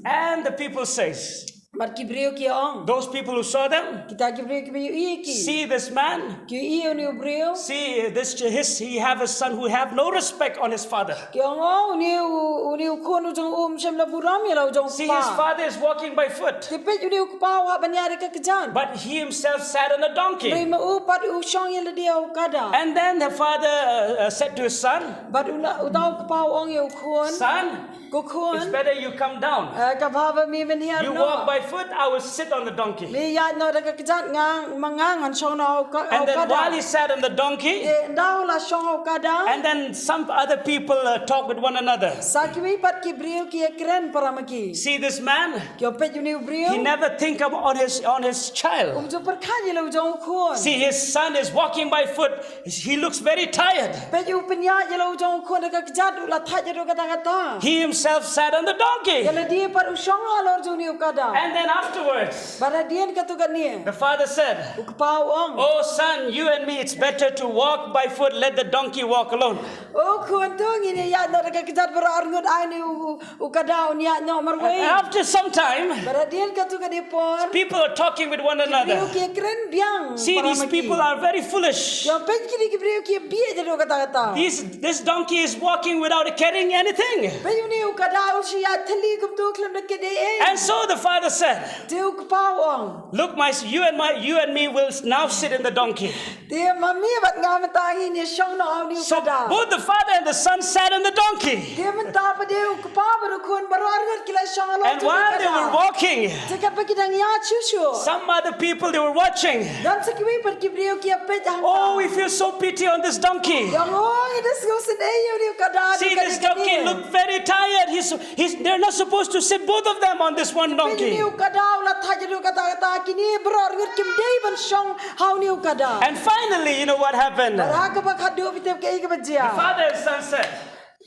And the people says, Bad ki briew ki ong. Those people who saw them, Kita ki briew kiba ïohi ïa ki. See this man. Ki ïohi ïa une u briew. See, uh, this his he have a son who have no respect on his father. Ki ong, oh, une u, une u khun u jong u um shym la burom ïa la u jong u kpa. See, his father is walking by foot. Te peit une u kpa u hap ban ïaid da ka kjat. But he himself sat on a donkey. Hynrei ma u pat u shong ïa lade ha u kada. And then the father uh, uh, said to his son, Bad u la, uta u kpa u ong ïa u khun. Son, Ko khun. It's better you come down. Eh, ka bha ba me men hiar noh. You walk by foot, I will sit on the donkey. Me ïaid noh da ka kjat, nga, ma nga ngan shong noh ha u ka-, ha u kada. And then while he sat on the donkey, Te ynda u la shong ha u kada. And then some other people uh, talk with one another. Sa kiwei pat ki briew ki ïa kren para ma ki. See this man? Ki ong peit une u briew. He never think of on his on his child. Um ju pyrkhat ïa la u jong u khun. See, his son is walking by foot. He looks very tired. Peit u pynïaid ïa la u jong u khun da ka kjat, u la thait haduh katta katta. He himself sat on the donkey. Ïa lade pat u shong halor jong une u kada. And then afterwards, Bad hadien katto katne, the father said, U kpa u ong, Oh son, you and me, it's better to walk by foot, let the donkey walk alone. O khun, to ngin ïaid noh da ka kjat baroh arngut, ai une u u kada un ïaid noh marwei. And after some time, Bad hadien katto katne por, people are talking with one another. Ki briew ki kren biang para ma ki. See, these people are very foolish. Ki ong peit kine ki briew ki bieit haduh katta katta. This, this donkey is walking without carrying anything. Peit une u kada u shu ïaid thylli kumto khlem da kit ei ei. And so the father said, Te u kpa u ong, Look, my, you and my, you and me will now sit in the donkey. Te ma me bad nga mynta ngin ïa shong noh ha une u kada. So both the father and the son sat on the donkey. Te mynta pat de u kpa bad u khun baroh arngut ki la shong halor jong u kada. And while they were walking, Te katba ki dang ïaid shuh shuh, some other people, they were watching. Don sa kiwei pat ki briew ki ïa peit hangta. Oh, we feel so pity on this donkey. Ki ong, oh, ngi da sngewsynei ïa une u kada. See, this donkey look very tired. He's He's, they're not supposed to sit both of them on this one donkey. Peit une u kada u la thait haduh katta katta, kine baroh arngut kim dei ban shong ha une u kada. And finally, you know what happened? Bad ha kaba khatduh phi tip kaei kaba jia? The father and son said,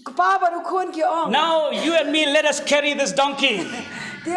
Kpa bad u khun ki ong, Now you and me, let us carry this donkey. Te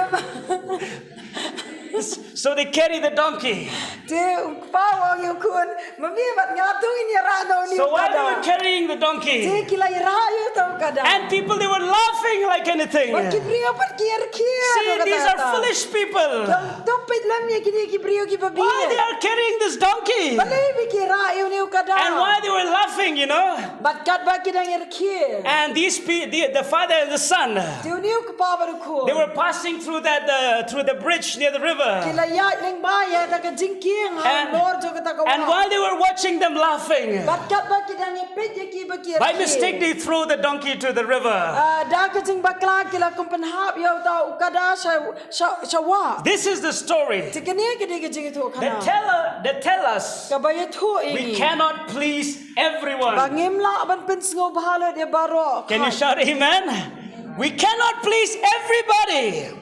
So they carry the donkey. Te u kpa u ong ïa u khun, ma me bad nga to ngin ïa rah noh une u kada. So while they were carrying the donkey, Te ki la ïa rah ïa uta u kada. And people, they were laughing like anything. Bad ki briew pat ki ïa rkhie. See, these are foolish people. Ki ong, to peit lem ïa kine ki briew kiba bieit. Why they are carrying this donkey? Balei ba ki rah ïa une u kada? And why they were laughing, you know? Bad katba ki dang ïa rkhie. And these pe- the, the father and the son, Te une u kpa bad u khun, they were passing through that uh, through the bridge near the river. Ki la ïaid lyngba ïa kata ka jingkieng halor jong kata ka wah. And while they were watching them laughing, Bad katba ki dang ïa peit ïa ki ba ki rkhie, by mistake they throw the donkey to the river. Ah, da ka jingbakla ki la kum pynhap ïa uta u kada sha sha sha wah. This is the story. Te kane ka dei ka jingïathuhkhana. They tell, uh, they tell us, Kaba ïathuh ïa ngi, we cannot please everyone. Ba ngim lah ban pynsngewbha lut ïa baroh. Can you shout amen? We cannot please everybody.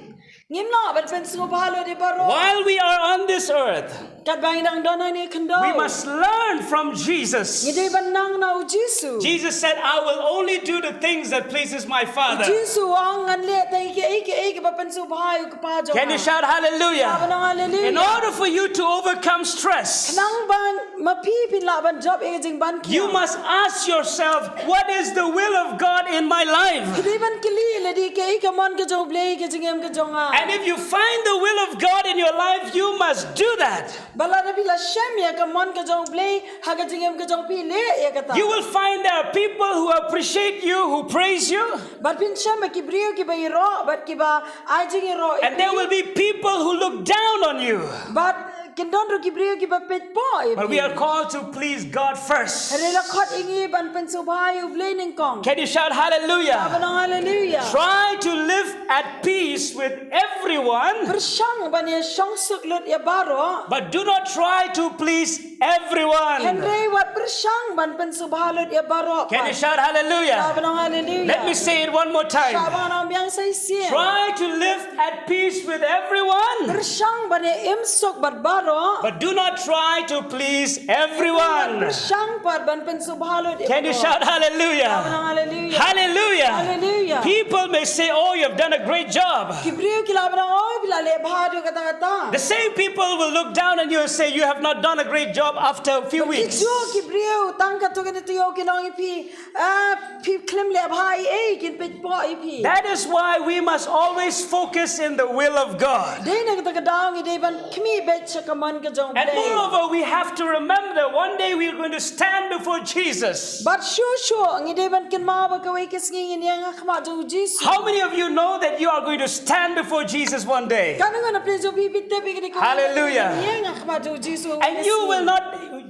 Ngim lah ban pynsngewbha lut ïa baroh. While we are on this earth, Katba ngi dang don ha kane ka khyndew, we must learn from Jesus. Ngi dei ban nang na u Jisu. Jesus said, "I will only do the things that pleases my Father." U Jisu u ong, ngan leh tang ïa kiei kiei kiba pynsngewbha ïa u Kpa jong nga. Can you shout hallelujah? Haba nang hallelujah. In order for you to overcome stress, khnang ba ma phi phin lah ban jop ïa ka jingban khiah, you must ask yourself, "What is the will of God in my life?" Phi dei ban kylli lade, kaei ka mon ka jong U Blei ha ka jingim ka jong nga. And if you find the will of God in your life, you must do that. Bad lada phi la shem ïa ka mon ka jong U Blei ha ka jingim ka jong phi, leh ïa kata. You will find there are people who appreciate you, who praise you. Bad phin shem ba ki briew kiba ïaroh bad kiba ai jingïaroh ïa phi. And there will be people who look down on you. Bad kin don ruh ki briew kiba peit paw ïa phi. But we are called to please God first. Hynrei la khot ïa ngi ban pynsngewbha ïa U Blei nyngkong. Can you shout hallelujah? Haba nang hallelujah. Try to live at peace with everyone. Pyrshang ban ïa shongsuk lut ïa baroh. But do not try to please everyone. Hynrei wat pyrshang ban pynsngewbha lut ïa baroh. Can you shout hallelujah? Haba nang hallelujah. Let me say it one more time. Shah ba nang biang sa shisien. Try to live at peace with everyone. Pyrshang ban ïa im suk bad baroh. But do not try to please everyone. Pyrshang pat ban pynsngewbha lut ïa baroh. Can you shout hallelujah? Haba nang hallelujah. Hallelujah. Hallelujah. People may say, "Oh, you have done a great job." Ki briew ki lah ban ong, "Oh, phi la leh bha ïa kata kata." The same people will look down on you and say, "You have not done a great job," after a few weeks. Ki juh ki briew tang katto katne taïew kin ong ïa phi, "Ah, phi khlem leh bha ei ei," kin peit paw ïa phi. That is why we must always focus in the will of God. Dei na kata ka daw ngi dei ban khmih beit sha ka mon ka jong U Blei. And moreover, we have to remember that one day we are going to stand before Jesus. Bad shuh shuh ngi dei ban kynmaw ba kawei ka sngi ngin ïeng ha khmat jong U Jisu. How many of you know that you are going to stand before Jesus one day? Katno ngut na phi jong phi phi tip ïa kane ka... Hallelujah. Ngin ïeng ha khmat jong U Jisu. And you will not,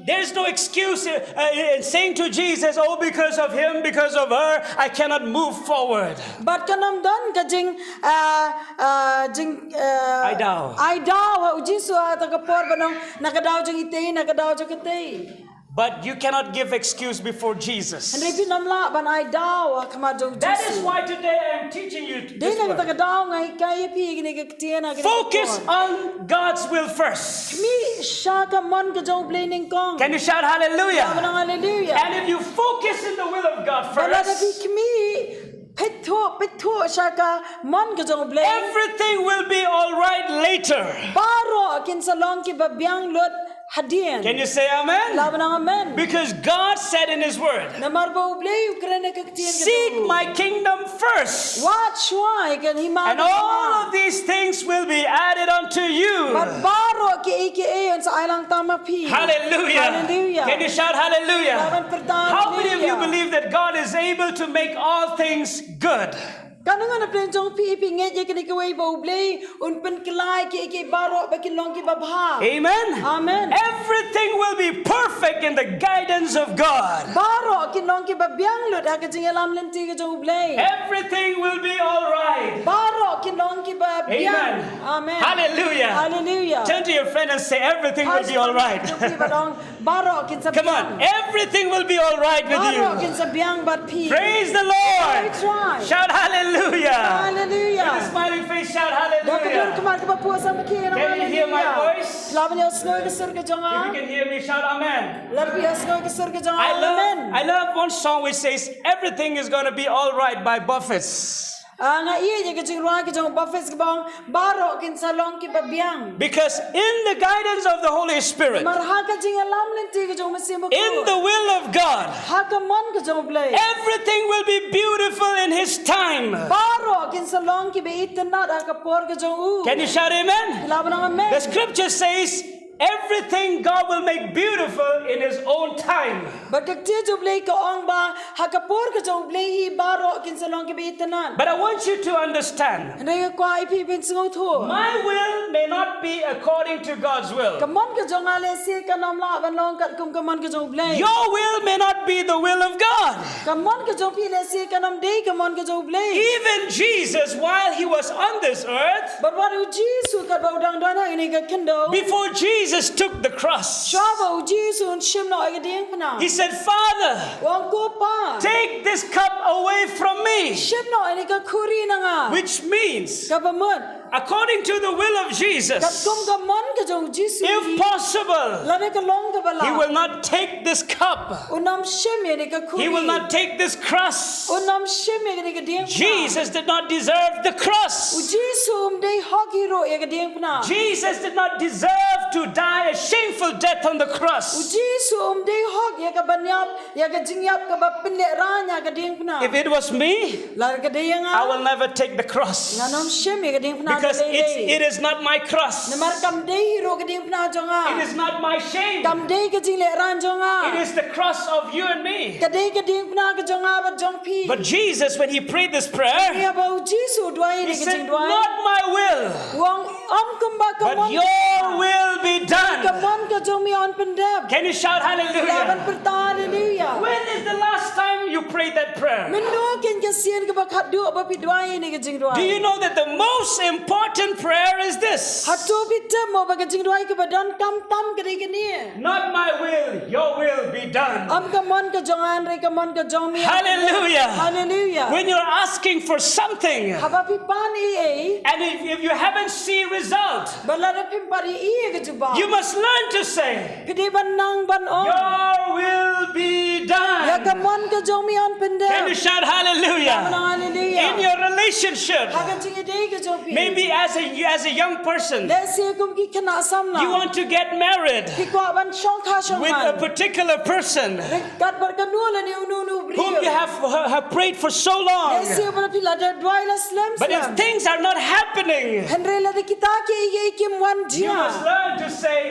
there's no excuse, uh, uh, in saying to Jesus, "Oh, because of him, because of her, I cannot move forward." Bad kan ym don ka jing, ah, ah, jing, ah, ai daw, ai daw ha U Jisu ha kata ka por ban ong, "Na ka daw jong itei, na ka daw jong katei." But you cannot give excuse before Jesus. Hynrei phin ym lah ban ai daw ha khmat jong U Jisu. That is why today I am teaching you this word. Dei na kata ka daw nga hikai ïa phi ïa kane ka ktien ha kane ka por. Focus on God's will first. Khmih sha ka mon ka jong U Blei nyngkong. Can you shout hallelujah? Haba nang hallelujah. And if you focus in the will of God first, bad lada phi khmih, peit thuh, peit thuh sha ka mon ka jong U Blei, everything will be all right later. Baroh kin sa long kiba biang lut hadien. Can you say amen? Lah ban ong amen. Because God said in his word, namar ba U Blei u kren ha ka ktien ka jong u, "Seek my kingdom first. Wad shuwa ïa ka hima ka jong nga. And all of these things will be added unto you." Bad baroh kiei kiei yn sa ai lang tam ha phi. Hallelujah. Hallelujah. Can you shout hallelujah? Lah ban pyrta hallelujah. How many of you believe that God is able to make all things good? Katno ngut na pdeng jong phi phi ngeit ïa kane kawei ba U Blei un pynkylla ïa kiei kiei baroh ba kin long kiba bha? Amen. Amen. Everything will be perfect in the guidance of God. Baroh kin long kiba biang lut ha ka jingïalam lynti ka jong U Blei. Everything will be all right. Baroh kin long kiba biang. Amen. Amen. Hallelujah. Hallelujah. Turn to your friend and say, "Everything will be all right." Hai sha u phi bad ong, "Baroh kin sa biang." Come on, everything will be all right with you. Baroh kin sa biang bad phi. Praise the Lord. Praise God. Shout hallelujah. Hallelujah. With a smiling face, shout hallelujah. Da ka dur khmat kaba puh samrkhie, ong hallelujah. Can you hear my voice? Lah ban ïohsngew ïa ka sur ka jong nga? If you can hear me, shout amen. Lada phi ïohsngew ïa ka sur ka jong nga, ong amen. I love, I love one song which says, "Everything is gonna be all right" by Buffets. Ah, nga ïeit ïa ka jingrwai ka jong u Buffets kaba ong, "Baroh kin sa long kiba biang." Because in the guidance of the Holy Spirit, namar ha ka jingïalam lynti ka jong u Mynsiem Bakhuid, in the will of God, ha ka mon ka jong U Blei, everything will be beautiful in his time. Baroh kin sa long kiba itynnad ha ka por ka jong u. Can you shout amen? Lah ban ong amen. The scripture says, "Everything God will make beautiful in his own time." Bad ka ktien jong U Blei ka ong ba ha ka por ka jong U Blei hi baroh kin sa long kiba itynnad. But I want you to understand, hynrei nga kwah ïa phi ban sngewthuh. My will may not be according to God's will. Ka mon ka jong nga lehse kan ym lah ban long katkum ka mon ka jong U Blei. Your will may not be the will of God. Ka mon ka jong phi lehse kan ym dei ka mon ka jong U Blei. Even Jesus, while he was on this earth, bad wat U Jisu katba u dang don ha kane ka khyndew, before Jesus took the cross, shuwa ba U Jisu un shim noh ïa ka diengphna, he said, "Father, u ong, ko Pa, take this cup away from me." Shim noh ïa kane ka khuri na nga. Which means, kaba mut, According to the will of Jesus, katkum ka mon ka jong u Jisu, if possible, lada ka long kaba lah, he will not take this cup. Un ym shim ïa kane ka khuri. He will not take this cross. Un ym shim ïa kane ka diengphna. Jesus did not deserve the cross. U Jisu um dei hok hi ruh ïa ka diengphna. Jesus did not deserve to die a shameful death on the cross. U Jisu um dei hok ïa ka ban ïap, ïa ka jingïap kaba pynlehraiñ ha ka diengphna. If it was me, lada ka dei ïa nga, I will never take the cross. Ngan ym shim ïa ka diengphna. Because da lei lei. It is not my cross. Namar kam dei hi ruh ka diengphna jong nga. It is not my shame. Kam dei ka jinglehraiñ jong nga. It is the cross of you and me. Ka dei ka diengphna ka jong nga bad jong phi. But Jesus, when he prayed this prayer, ïa ba u Jisu u duwai ïa kane ka jingduwai, he said, "Not my will, u ong, ym kumba ka mon ka jong nga, but your will be done." Ka mon ka jong me yn pyndep. Can you shout hallelujah? Lah ban pyrta hallelujah. When is the last time you prayed that prayer? Mynno keiñ ka sien kaba khatduh ba phi duwai ïa kane ka jingduwai? Do you know that the most important prayer is this? Hato phi tip mo ba ka jingduwai kaba donkam tam ka dei kane? Not my will, your will be done. Ym ka mon ka jong nga hynrei ka mon ka jong me. Hallelujah. Hallelujah. When you're asking for something, haba phi pan ei ei, and if, if you haven't seen result, bad lada phim pat ïohi ïa ka jubab, you must learn to say, phi dei ban nang ban ong, "Your will be done." Ïa ka mon ka jong me yn pyndep. Can you shout hallelujah? Hallelujah. In your relationship, ha ka jingïadei ka jong phi. Maybe as a, as a young person, lehse kum ki khynnah samla, you want to get married, phi kwah ban shong kha shong man, with a particular person, ryngkat bad kano lane uno uno u briew, whom you have, have prayed for so long. Lehse ba phi la da duwai la slem slem. But if things are not happening, hynrei lada kita kiei kiei kim wan jia, you must learn to say,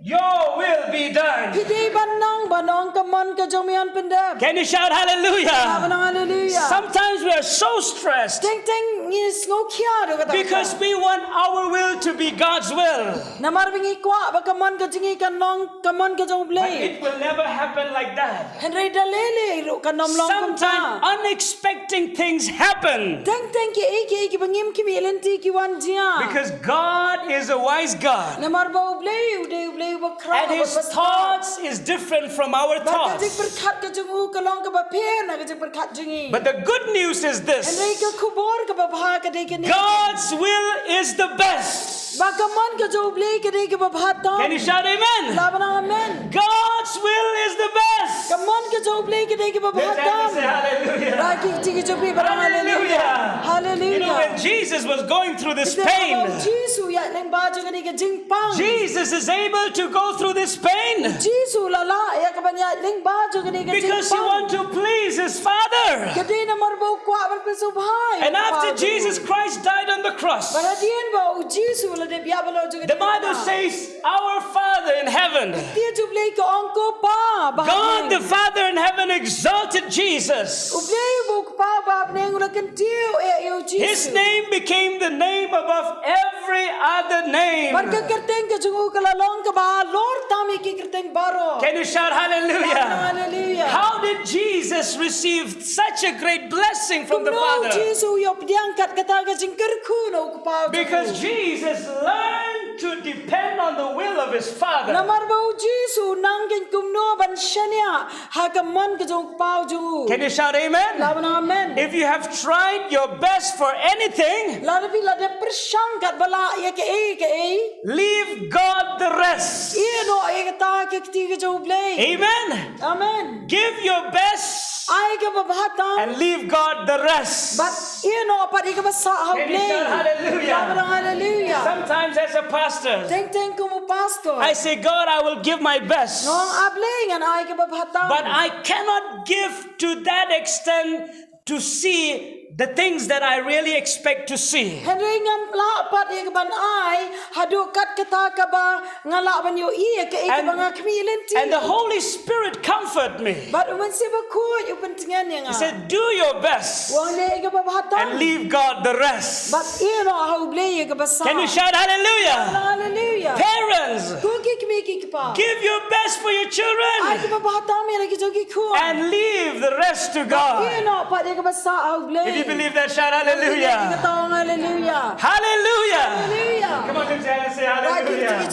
"Your will be done." Phi dei ban nang ban ong, "Ka mon ka jong me yn pyndep." Can you shout hallelujah? Lah ban ong hallelujah. Sometimes we are so stressed, teng teng ngi sngewkhia ruh kata, because we want our will to be God's will. Namar ba ngi kwah ba ka mon ka jong ngi kan long ka mon ka jong u Blei. But it will never happen like that. Hynrei da lei lei ruh kan ym long kumta. Sometimes unexpected things happen. Teng teng kiei kiei kiba ngim khmih lynti ki wan jia. Because God is a wise God. Namar ba u Blei u dei u Blei uba khraw, and his thoughts is different from our thoughts. Bad ka jingpyrkhat ka jong u ka long kaba pher na ka jingpyrkhat jong ngi. But the good news is this. Hynrei ka khubor kaba bha ka dei kane. God's will is the best. Ba ka mon ka jong u Blei ka dei kaba bha tam. Can you shout amen? Lah ban ong amen. God's will is the best. Ka mon ka jong u Blei ka dei kaba bha tam. Let's say hallelujah. Ba ki jong ngi ki jong phi ba ong hallelujah. Hallelujah. Hallelujah. You know, when Jesus was going through this pain, haba u Jisu u ïaid lyngba jong kane ka jingpang, Jesus is able to go through this pain. U Jisu u la lah ïa ka ban ïaid lyngba jong kane ka jingpang. Because he want to please his Father. Ka dei namar ba u kwah ban pynsngewbha ïa u Kpa jong u. And after Jesus Christ died on the cross, bad hadien ba u Jisu u la dep ïap halor jong kane ka jingpang, the Bible says, "Our Father in heaven." Ka ktien jong u Blei ka ong, "Ko Pa ba ha bneng." God the Father in heaven exalted Jesus. U Blei uba u Kpa ba ha bneng u la kyntiew eh ïa u Jisu. His name became the name above every other name. Bad ka kyrteng ka jong u ka la long kaba halor tam ïa ki kyrteng baroh. Can you shout hallelujah? Hallelujah. How did Jesus receive such a great blessing from the Father? Kumno u Jisu u ïoh pdiang kat kata ka jingkyrkhu na u Kpa jong u? Because Jesus learned to depend on the will of his Father. Namar ba u Jisu u nang keiñ kumno ban shaniah ha ka mon ka jong u Kpa jong u. Can you shout amen? Lah ban ong amen. If you have tried your best for anything, lada phi la dep pyrshang katba lah ïa kaei kaei, leave God the rest. Ïeh noh ïa kata ha ka kti ka jong u Blei. Amen. Amen. Give your best. Ai kaba bha tam. And leave God the rest. Bad ïeh noh pat ïa kaba sah ha u Blei. Can you shout hallelujah? Lah ban ong hallelujah. Sometimes as a pastor, teng teng kum u pastor, I say, "God, I will give my best." Nga ong, "A Blei, ngan ai kaba bha tam." But I cannot give to that extent to see the things that I really expect to see. Hynrei ngam lah pat ïa ka ban ai haduh kat kata kaba nga lah ban ïohi ïa kaei kaba nga khmih lynti. And the Holy Spirit comfort me. Bad u Mynsiem Bakhuid u pyntngen ïa nga. He said, "Do your best." U ong, "Leh ïa kaba bha tam. And leave God the rest." Bad ïeh noh ha u Blei ïa kaba sah. Can you shout hallelujah? Hallelujah. Parents, ko ki kmie ki kpa, give your best for your children. Ai kaba bha tam ïa la ki jong ki khun. And leave the rest to God. Ïeh noh pat ïa kaba sah ha u Blei. If you believe that, shout hallelujah. Ïa kata ong hallelujah. Hallelujah. Hallelujah. Come on, lift your hands. Say hallelujah.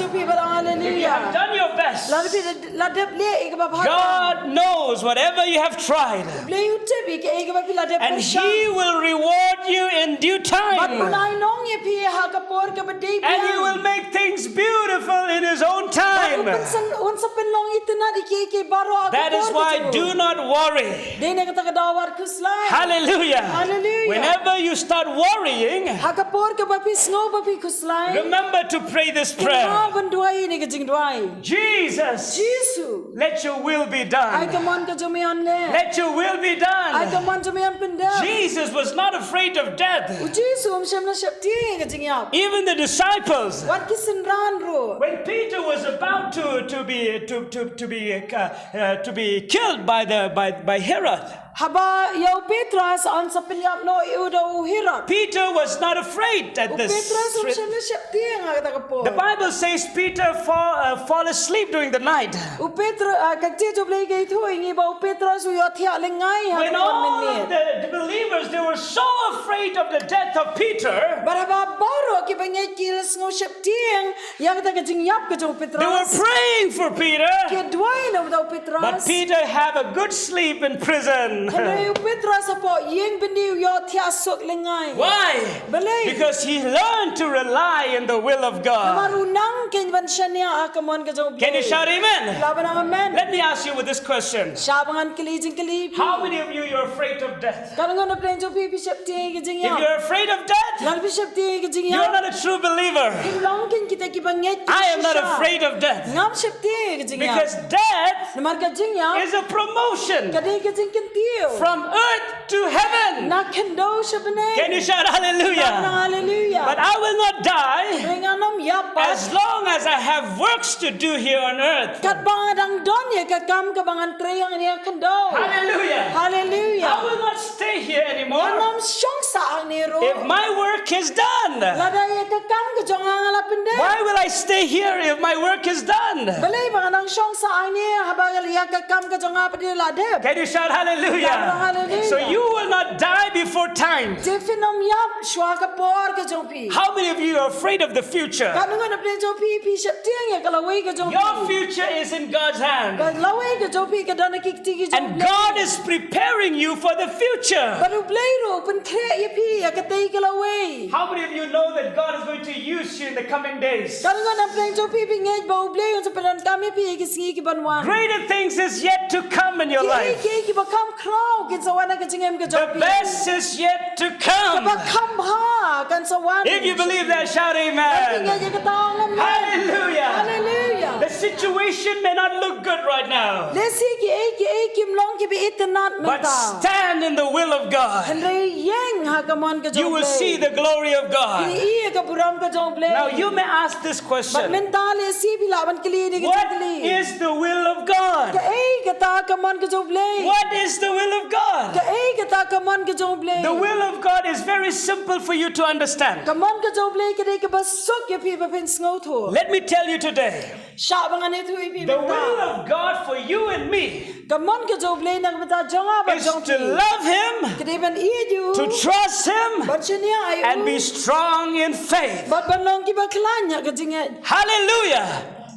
If you have done your best, la dep leh ïa kaba bha, God knows whatever you have tried. Blei u tip ïa kaei kaba phi la dep pyrshang. And He will reward you in due time. Bad un ai nong ïa phi ha ka por kaba dei biang. And He will make things beautiful in His own time. Bad un sa pynlong itynnad ïa kiei kiei baroh ha ka por kaba dei. That is why do not worry. Dei na kata ka daw wat khuslai. Hallelujah. Hallelujah. Whenever you start worrying, ha ka por kaba phi sngew ba phi khuslai, remember to pray this prayer. Kynmaw ban duwai ïa kane ka jingduwai. Jesus, Jisu, let your will be done. Ai ka mon ka jong me un leh. Let your will be done. Ai ka mon jong me un pyndep. Jesus was not afraid of death. U Jisu um shym la sheptieng ïa ka jingïap. Even the disciples, wat ki synran ruh, when Peter was about to, to be, to, to, to be, uh, uh, to be killed by the, by, by Herod. Haba ïa u Petros un sa pynïap noh ïa u da u Herod. Peter was not afraid at this. U Petros um shym la sheptieng ha kata ka por. The Bible says Peter fall, uh, fall asleep during the night. U Petros, uh, ka ktien jong U Blei ka ïathuh ïa ngi ba u Petros u ïohthiah lyngngai ha ka por mynmiet. When all of the, the believers, they were so afraid of the death of Peter. Bad haba baroh kiba ngeit ki la sngew sheptieng ïa kata ka jingïap ka jong u Petros. They were praying for Peter. Ki duwai na u Petros. But Peter have a good sleep in prison. Hynrei u Petros hapoh ïing bynriew u ïohthiah suk lyngngai. Why? Balei? Because he learned to rely in the will of God. Namar u nang keiñ ban shaniah ha ka mon ka jong U Blei. Can you shout amen? Lah ban ong amen. Let me ask you with this question. Shah ba ngan kylli jingkylli. How many of you, you're afraid of death? Katno ngut na pdeng jong phi phi sheptieng ïa ka jingïap? If you're afraid of death, lada phi sheptieng ïa ka jingïap, you're not a true believer. Phim long keiñ kita kiba ngeit. I am not afraid of death. Ngam sheptieng ïa ka jingïap. Because death, namar ka jingïap, is a promotion, ka dei ka jingkyntiew, from earth to heaven. Na khyndew sha bneng. Can you shout hallelujah? Hallelujah. But I will not die. Hynrei ngan ym ïap pat. As long as I have works to do here on earth. Katba nga dang don ïa ka kam kaba ngan trei hangne ha khyndew. Hallelujah. Hallelujah. I will not stay here anymore. Ngan ym shong sah hangne ruh. If my work is done. Lada ïa ka kam ka jong nga la pyndep. Why will I stay here if my work is done? Balei ba ngan nang shong sah hangne haba ïa ka kam ka jong nga pat la dep? Can you shout hallelujah? Hallelujah. So you will not die before time. Te phin ym ïap shuwa ka por ka jong phi. How many of you are afraid of the future? Katno ngut na pdeng jong phi phi sheptieng ïa ka lawei ka jong phi? Your future is in God's hand. Ka lawei ka jong phi ka don ha ki kti ki jong U Blei. And God is preparing you for the future. Bad U Blei ruh u pynkhreh ïa phi ïa katei ka lawei. How many of you know that God is going to use you in the coming days? Katno ngut na pdeng jong phi phi ngeit ba U Blei un sa pyndonkam ïa phi ha ki sngi ki ban wan? Greater things is yet to come in your life. Kiei kiei kiba kham khraw kin sa wan ha ka jingim ka jong phi. The best is yet to come. Kaba kham bha kan sa wan. If you believe that, shout amen. Lada phi ngeit ïa kata, ong amen. Hallelujah. Hallelujah. The situation may not look good right now. Lehse kiei kiei kim long kiba itynnad mynta. But stand in the will of God. Hynrei ïeng ha ka mon ka jong U Blei. You will see the glory of God. Phin ïohi ïa ka burom ka jong U Blei. Now you may ask this question. Bad mynta lehse phi lah ban kylli ïa kane ka jingkylli. What is the will of God? Kaei kata ka mon ka jong U Blei? What is the will of God? Kaei kata ka mon ka jong U Blei? The will of God is very simple for you to understand. Ka mon ka jong U Blei ka dei kaba suk ïa phi ba phin sngewthuh. Let me tell you today. Shah ba ngan ïathuh ïa phi mynta. The will of God for you and me, ka mon ka jong U Blei na ka bynta jong nga bad jong phi, is to love Him, ka dei ban ïeit ïa U, to trust Him, ban shaniah ïa U, and be strong in faith. Bad ban long kiba khlaiñ ha ka jingngeit. Hallelujah.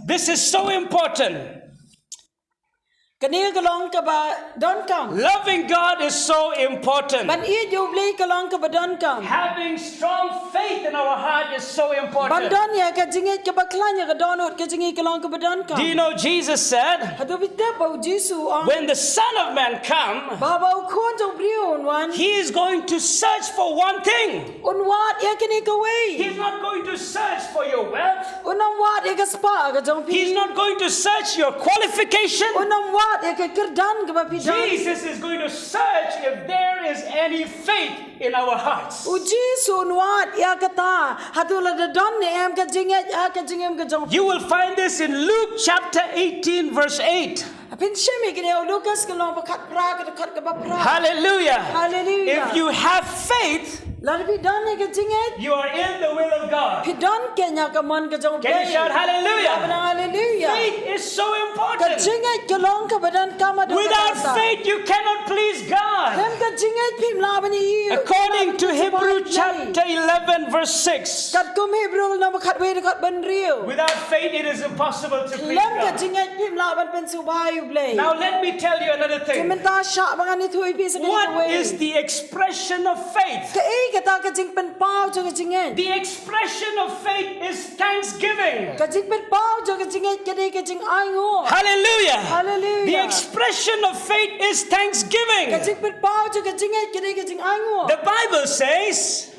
This is so important. Kane ka long kaba donkam. Loving God is so important. Ban ïeit ïa U Blei ka long kaba donkam. Having strong faith in our heart is so important. Ban don ïa ka jingngeit kaba khlaiñ, ïa ka dohnud ka jingngeit ka long kaba donkam. Do you know Jesus said, hato phi tip ba U Jisu u ong, when the Son of Man come, ba haba U Khun jong U Briew un wan, He is going to search for one thing. Un wad ïa kane kawei. He's not going to search for your wealth. Un ym wad ïa ka spah ka jong phi. He's not going to search your qualification. Un ym wad ïa ka kyrdan kaba phi don. Jesus is going to search if there is any faith in our hearts. U Jisu un wad ïa kata, hato la da don ne em ka jingngeit ha ka jingim ka jong phi. You will find this in Luke chapter eighteen, verse eight. Phin shim ïa kane ha u Lukas ka lynnong ba khatphra, ka dkhot kaba phra. Hallelujah. Hallelujah. If you have faith, lada phi don ïa ka jingngeit, you are in the will of God. Phi don keiñ ha ka mon ka jong U Blei. Can you shout hallelujah? Hallelujah. Faith is so important. Ka jingngeit ka long kaba donkam haduh katta. Without faith, you cannot please God. Khlem ka jingngeit phim lah ban ïohi ïa U Blei. According to Hebrew chapter eleven, verse six, katkum Hebru lynnong ba khatwei dkhot ba hynriew, without faith it is impossible to please God. Khlem ka jingngeit phim lah ban pynsngewbha ïa U Blei. Now let me tell you another thing. Te mynta shah ba ngan ïathuh ïa phi sa kawei. What is the expression of faith? Kaei kata ka jingpynpaw jong ka jingngeit? The expression of faith is thanksgiving. Ka jingpynpaw jong ka jingngeit ka dei ka jingainguh. Hallelujah. Hallelujah. The expression of faith is thanksgiving. Ka jingpynpaw jong ka jingngeit ka dei ka jingainguh. The Bible says,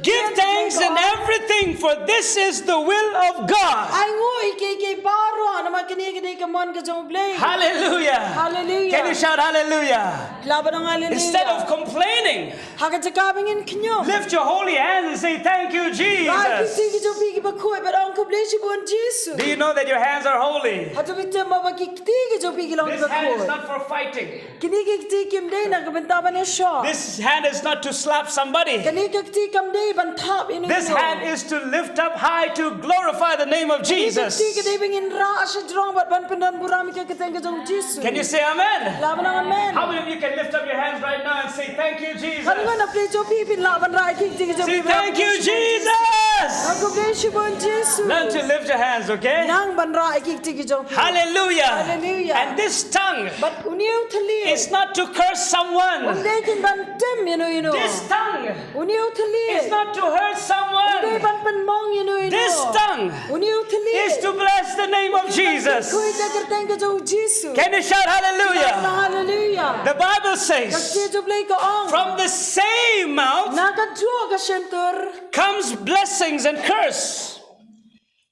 "Give thanks in everything, for this is the will of God." Ainguh ïa kiei kiei baroh namar kane ka dei ka mon ka jong U Blei. Hallelujah. Hallelujah. Can you shout hallelujah? Lah ban ong hallelujah. Instead of complaining, ha ka jaka ba ngin khñium, lift your holy hands and say, "Thank you, Jesus." Rah ki kti ki jong phi kiba khuid bad ong, "Khublei shibun Jisu." Do you know that your hands are holy? Hato phi tip mo ba ki kti ki jong phi ki long kiba khuid? This hand is not for fighting. Kine ki kti kim dei na ka bynta ban ïashoh. This hand is not to slap somebody. Kane ka kti kam dei ban thap ïano ïano. This hand is to lift up high to glorify the name of Jesus. Kane ka kti ka dei ba ngin rah shajrong bad ban pyndonburom ïa ka kyrteng ka jong U Jisu. Can you say amen? Lah ban ong amen. How many of you can lift up your hands right now and say, "Thank you, Jesus"? Katno na phi jong phi phin lah ban rah ïa ki kti ki jong phi? Say, "Thank you, Jesus." Khublei shibun Jisu. Learn to lift your hands, okay? Nang ban rah ïa ki kti ki jong phi. Hallelujah. Hallelujah. And this tongue, but une u thylliej, is not to curse someone. Um dei ban tim ïano ïano. This tongue, une u thylliej, is not to hurt someone. Um dei ban pynmong ïano ïano. This tongue, une u thylliej, is to bless the name of Jesus. Kyrkhu ïa ka kyrteng ka jong U Jisu. Can you shout hallelujah? Hallelujah. The Bible says, ka kti jong U Blei ka ong, from the same mouth, na kajuh ka shyntur, comes blessings and curse.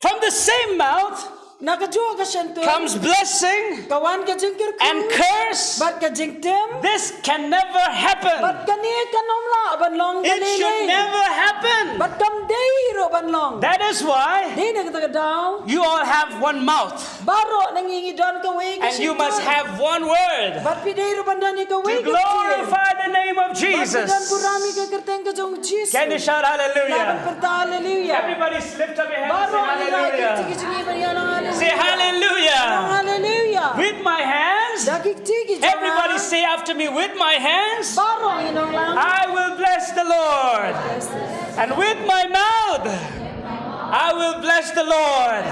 From the same mouth, na kajuh ka shyntur, comes blessing, ka wan ka jingkyrkhu, and curse. Bad ka jingtim. This can never happen. Bad kane kan ym lah ban long. It should never happen. Bad kam dei ruh ban long. That is why, dei na kata ka daw, you all have one mouth. Baroh na ngi ngi don kawei ka shyntur. And you must have one word. Bad phi dei ruh ban don ïa kawei ka ktien. To glorify the name of Jesus. Bad pyndonburom ïa ka kyrteng ka jong U Jisu. Can you shout hallelujah? Lah ban pyrta hallelujah. Everybody lift up your hands and say hallelujah. Baroh ngi rah ïa ki kti ki jong ngi ban ïa nong hallelujah. Say hallelujah. Nong hallelujah. With my hands. Da ki kti ki jong nga. Everybody say after me, "With my hands, baroh ngi nong lang, I will bless the Lord. And with my mouth, I will bless the Lord."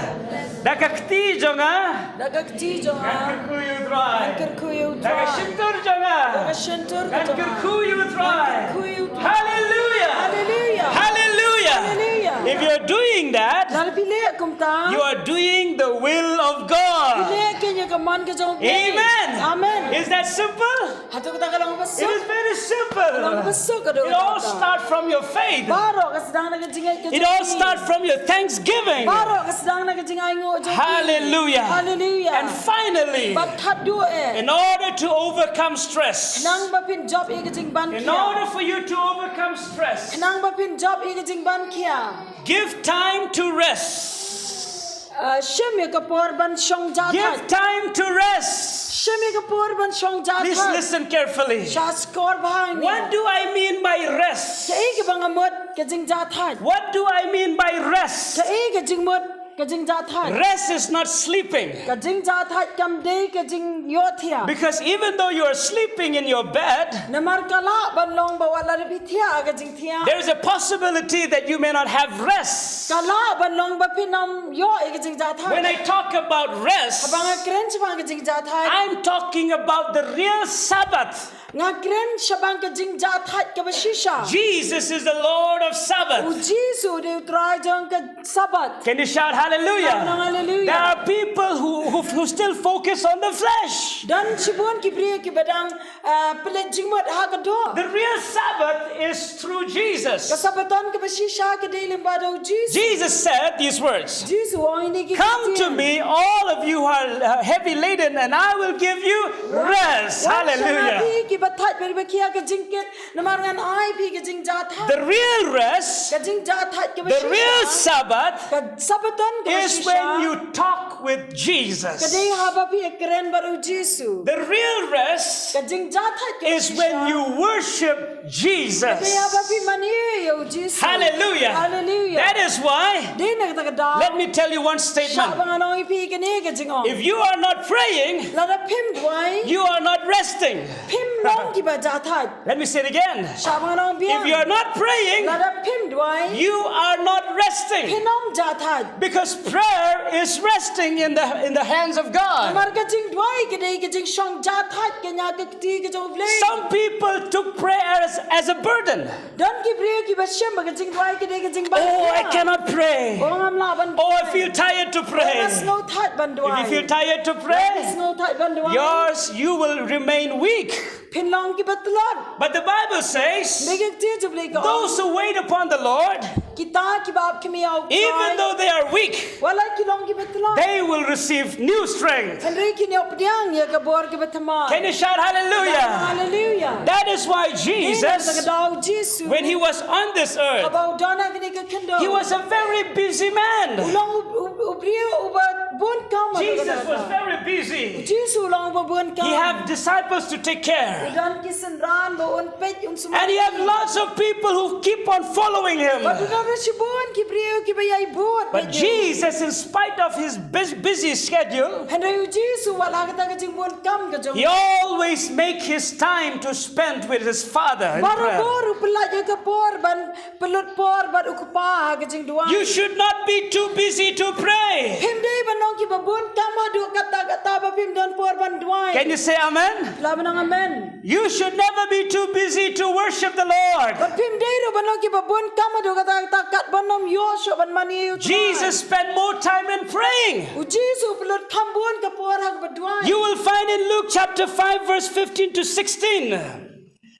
Da ka kti jong nga, da ka kti jong nga, ngan kyrkhu ïa U Trai. Ngan kyrkhu ïa U Trai. Da ka shyntur jong nga, da ka shyntur jong nga, ngan kyrkhu ïa U Trai. Ngan kyrkhu ïa U Trai. Hallelujah. Hallelujah. Hallelujah. Hallelujah. If you're doing that, lada phi leh kumta, you are doing the will of God. Phi leh kein ïa ka mon ka jong U Blei. Amen. Amen. Is that simple? Hato kata ka long kaba suk? It is very simple. Ka long kaba suk ka dei kata. It all start from your faith. Baroh ka sdang na ka jingngeit ka jong phi. It all start from your thanksgiving. Baroh ka sdang na ka jingainguh jong phi. Hallelujah. Hallelujah. And finally, bad khatduh eh, in order to overcome stress, khnang ba phin jop ïa ka jingban khia. In order for you to overcome stress, khnang ba phin jop ïa ka jingban khia, give time to rest. Uh, shim ïa ka por ban shong ja thait. Give time to rest. Shim ïa ka por ban shong ja thait. Please listen carefully. Sngap skor bha hangne. What do I mean by rest? Kaei kaba nga mut ka jingja thait? What do I mean by rest? Kaei ka jingmut ka jingja thait? Rest is not sleeping. Ka jingja thait kam dei ka jingïohthiah. Because even though you are sleeping in your bed, namar ka lah ban long ba wat lada phi thiah ha ka jingthiah, there is a possibility that you may not have rest. Ka lah ban long ba phin ym ïoh ïa ka jingja thait. When I talk about rest, haba nga kren shaphang ka jingja thait, I'm talking about the real Sabbath. Nga kren shaphang ka jingja thait kaba shisha. Jesus is the Lord of Sabbath. U Jisu u dei u Trai jong ka Sabbath. Can you shout hallelujah? Nang hallelujah. There are people who, who, who still focus on the flesh. Don shibun ki briew kiba dang, ah, pynleit jingmut ha ka doh. The real Sabbath is through Jesus. Ka Sabbaton kaba shisha ka dei lyngba da u Jisu. Jesus said these words. Jisu u ong ïa kine ki ktien. Come to me, all of you who are, uh, heavy laden, and I will give you rest. Wan sha nga, hallelujah, phi kiba thait bad kiba khia ka jingkit, namar ngan ai phi ka jingja thait. The real rest, ka jingja thait kaba shisha, the real Sabbath, ka Sabbaton is when you talk with Jesus. Ka dei haba phi ïakren bad u Jisu. The real rest Ka jingjahthait ka is when you worship Jesus. Ka dei haba phi mane ïa u Jisu. Hallelujah. Hallelujah. That is why, Dei na kata ka daw. Let me tell you one statement. Shah ba ngan ong ïa phi kane ka jingong. If you are not praying, Lada phim duwai, you are not resting. Phim long kiba jahthait. Let me say it again. Shah ba ngan ong biang. If you are not praying, Lada phim duwai, you are not resting. Phin ym jahthait. Because prayer is resting in the, in the hands of God. Namar ka jingduwai ka dei ka jingshong jahthait ka na ka kti ka jong u Blei. Some people took prayer as, as a burden. Don ki briew kiba shem ba ka jingduwai ka dei ka jingban. Oh, I cannot pray. Oh, ngam lah ban. Oh, I feel tired to pray. Oh, nga sngewthait ban duwai. If you feel tired to pray, Nga sngewthait ban duwai. Yours, you will remain weak. Phin long kiba tlot. But the Bible says, Hynrei ka ktien jong u Blei ka ong, those who wait upon the Lord, Kita kiba ap khmih ïa u Trai, even though they are weak, Wat la ki long kiba tlot, they will receive new strength. Hynrei kin ïoh pdiang ïa ka bor kaba thymmai. Can you shout hallelujah? Hallelujah. That is why Dei na kata ka Jesus, daw u Jisu, when he was on this earth, haba u don ha kane ka khyndew, he was a very busy man. U long u, u, u briew uba bun kam ha kata ka daw. Jesus was very busy. U Jisu u long uba bun kam. He have disciples to take care. U don ki synran ba un peit, un sumar. And he have lots of people who keep on following him. Bad u don ruh shibun ki briew kiba ïai bud. But Jesus, in spite of his bus- busy schedule, Hynrei u Jisu wat la kata ka jingbun kam ka jong u, he always make his time to spend with his Father in prayer. Barabor u pynlait ïa ka por ban pynlut por bad u Kpa ha ka jingduwai. You should not be too busy to pray. Phim dei ban long kiba bun kam haduh katta katta ba phim don por ban duwai. Can you say amen? Lah ban ong amen. You should never be too busy to worship the Lord. Bad phim dei ruh ban long kiba bun kam haduh katta katta kat ban ym ïoh shuh ban mane ïa u Trai. Jesus spent more time in praying. U Jisu u pynlut kham bun ka por ha kaba duwai. You will find in Luke chapter five, verse fifteen to sixteen.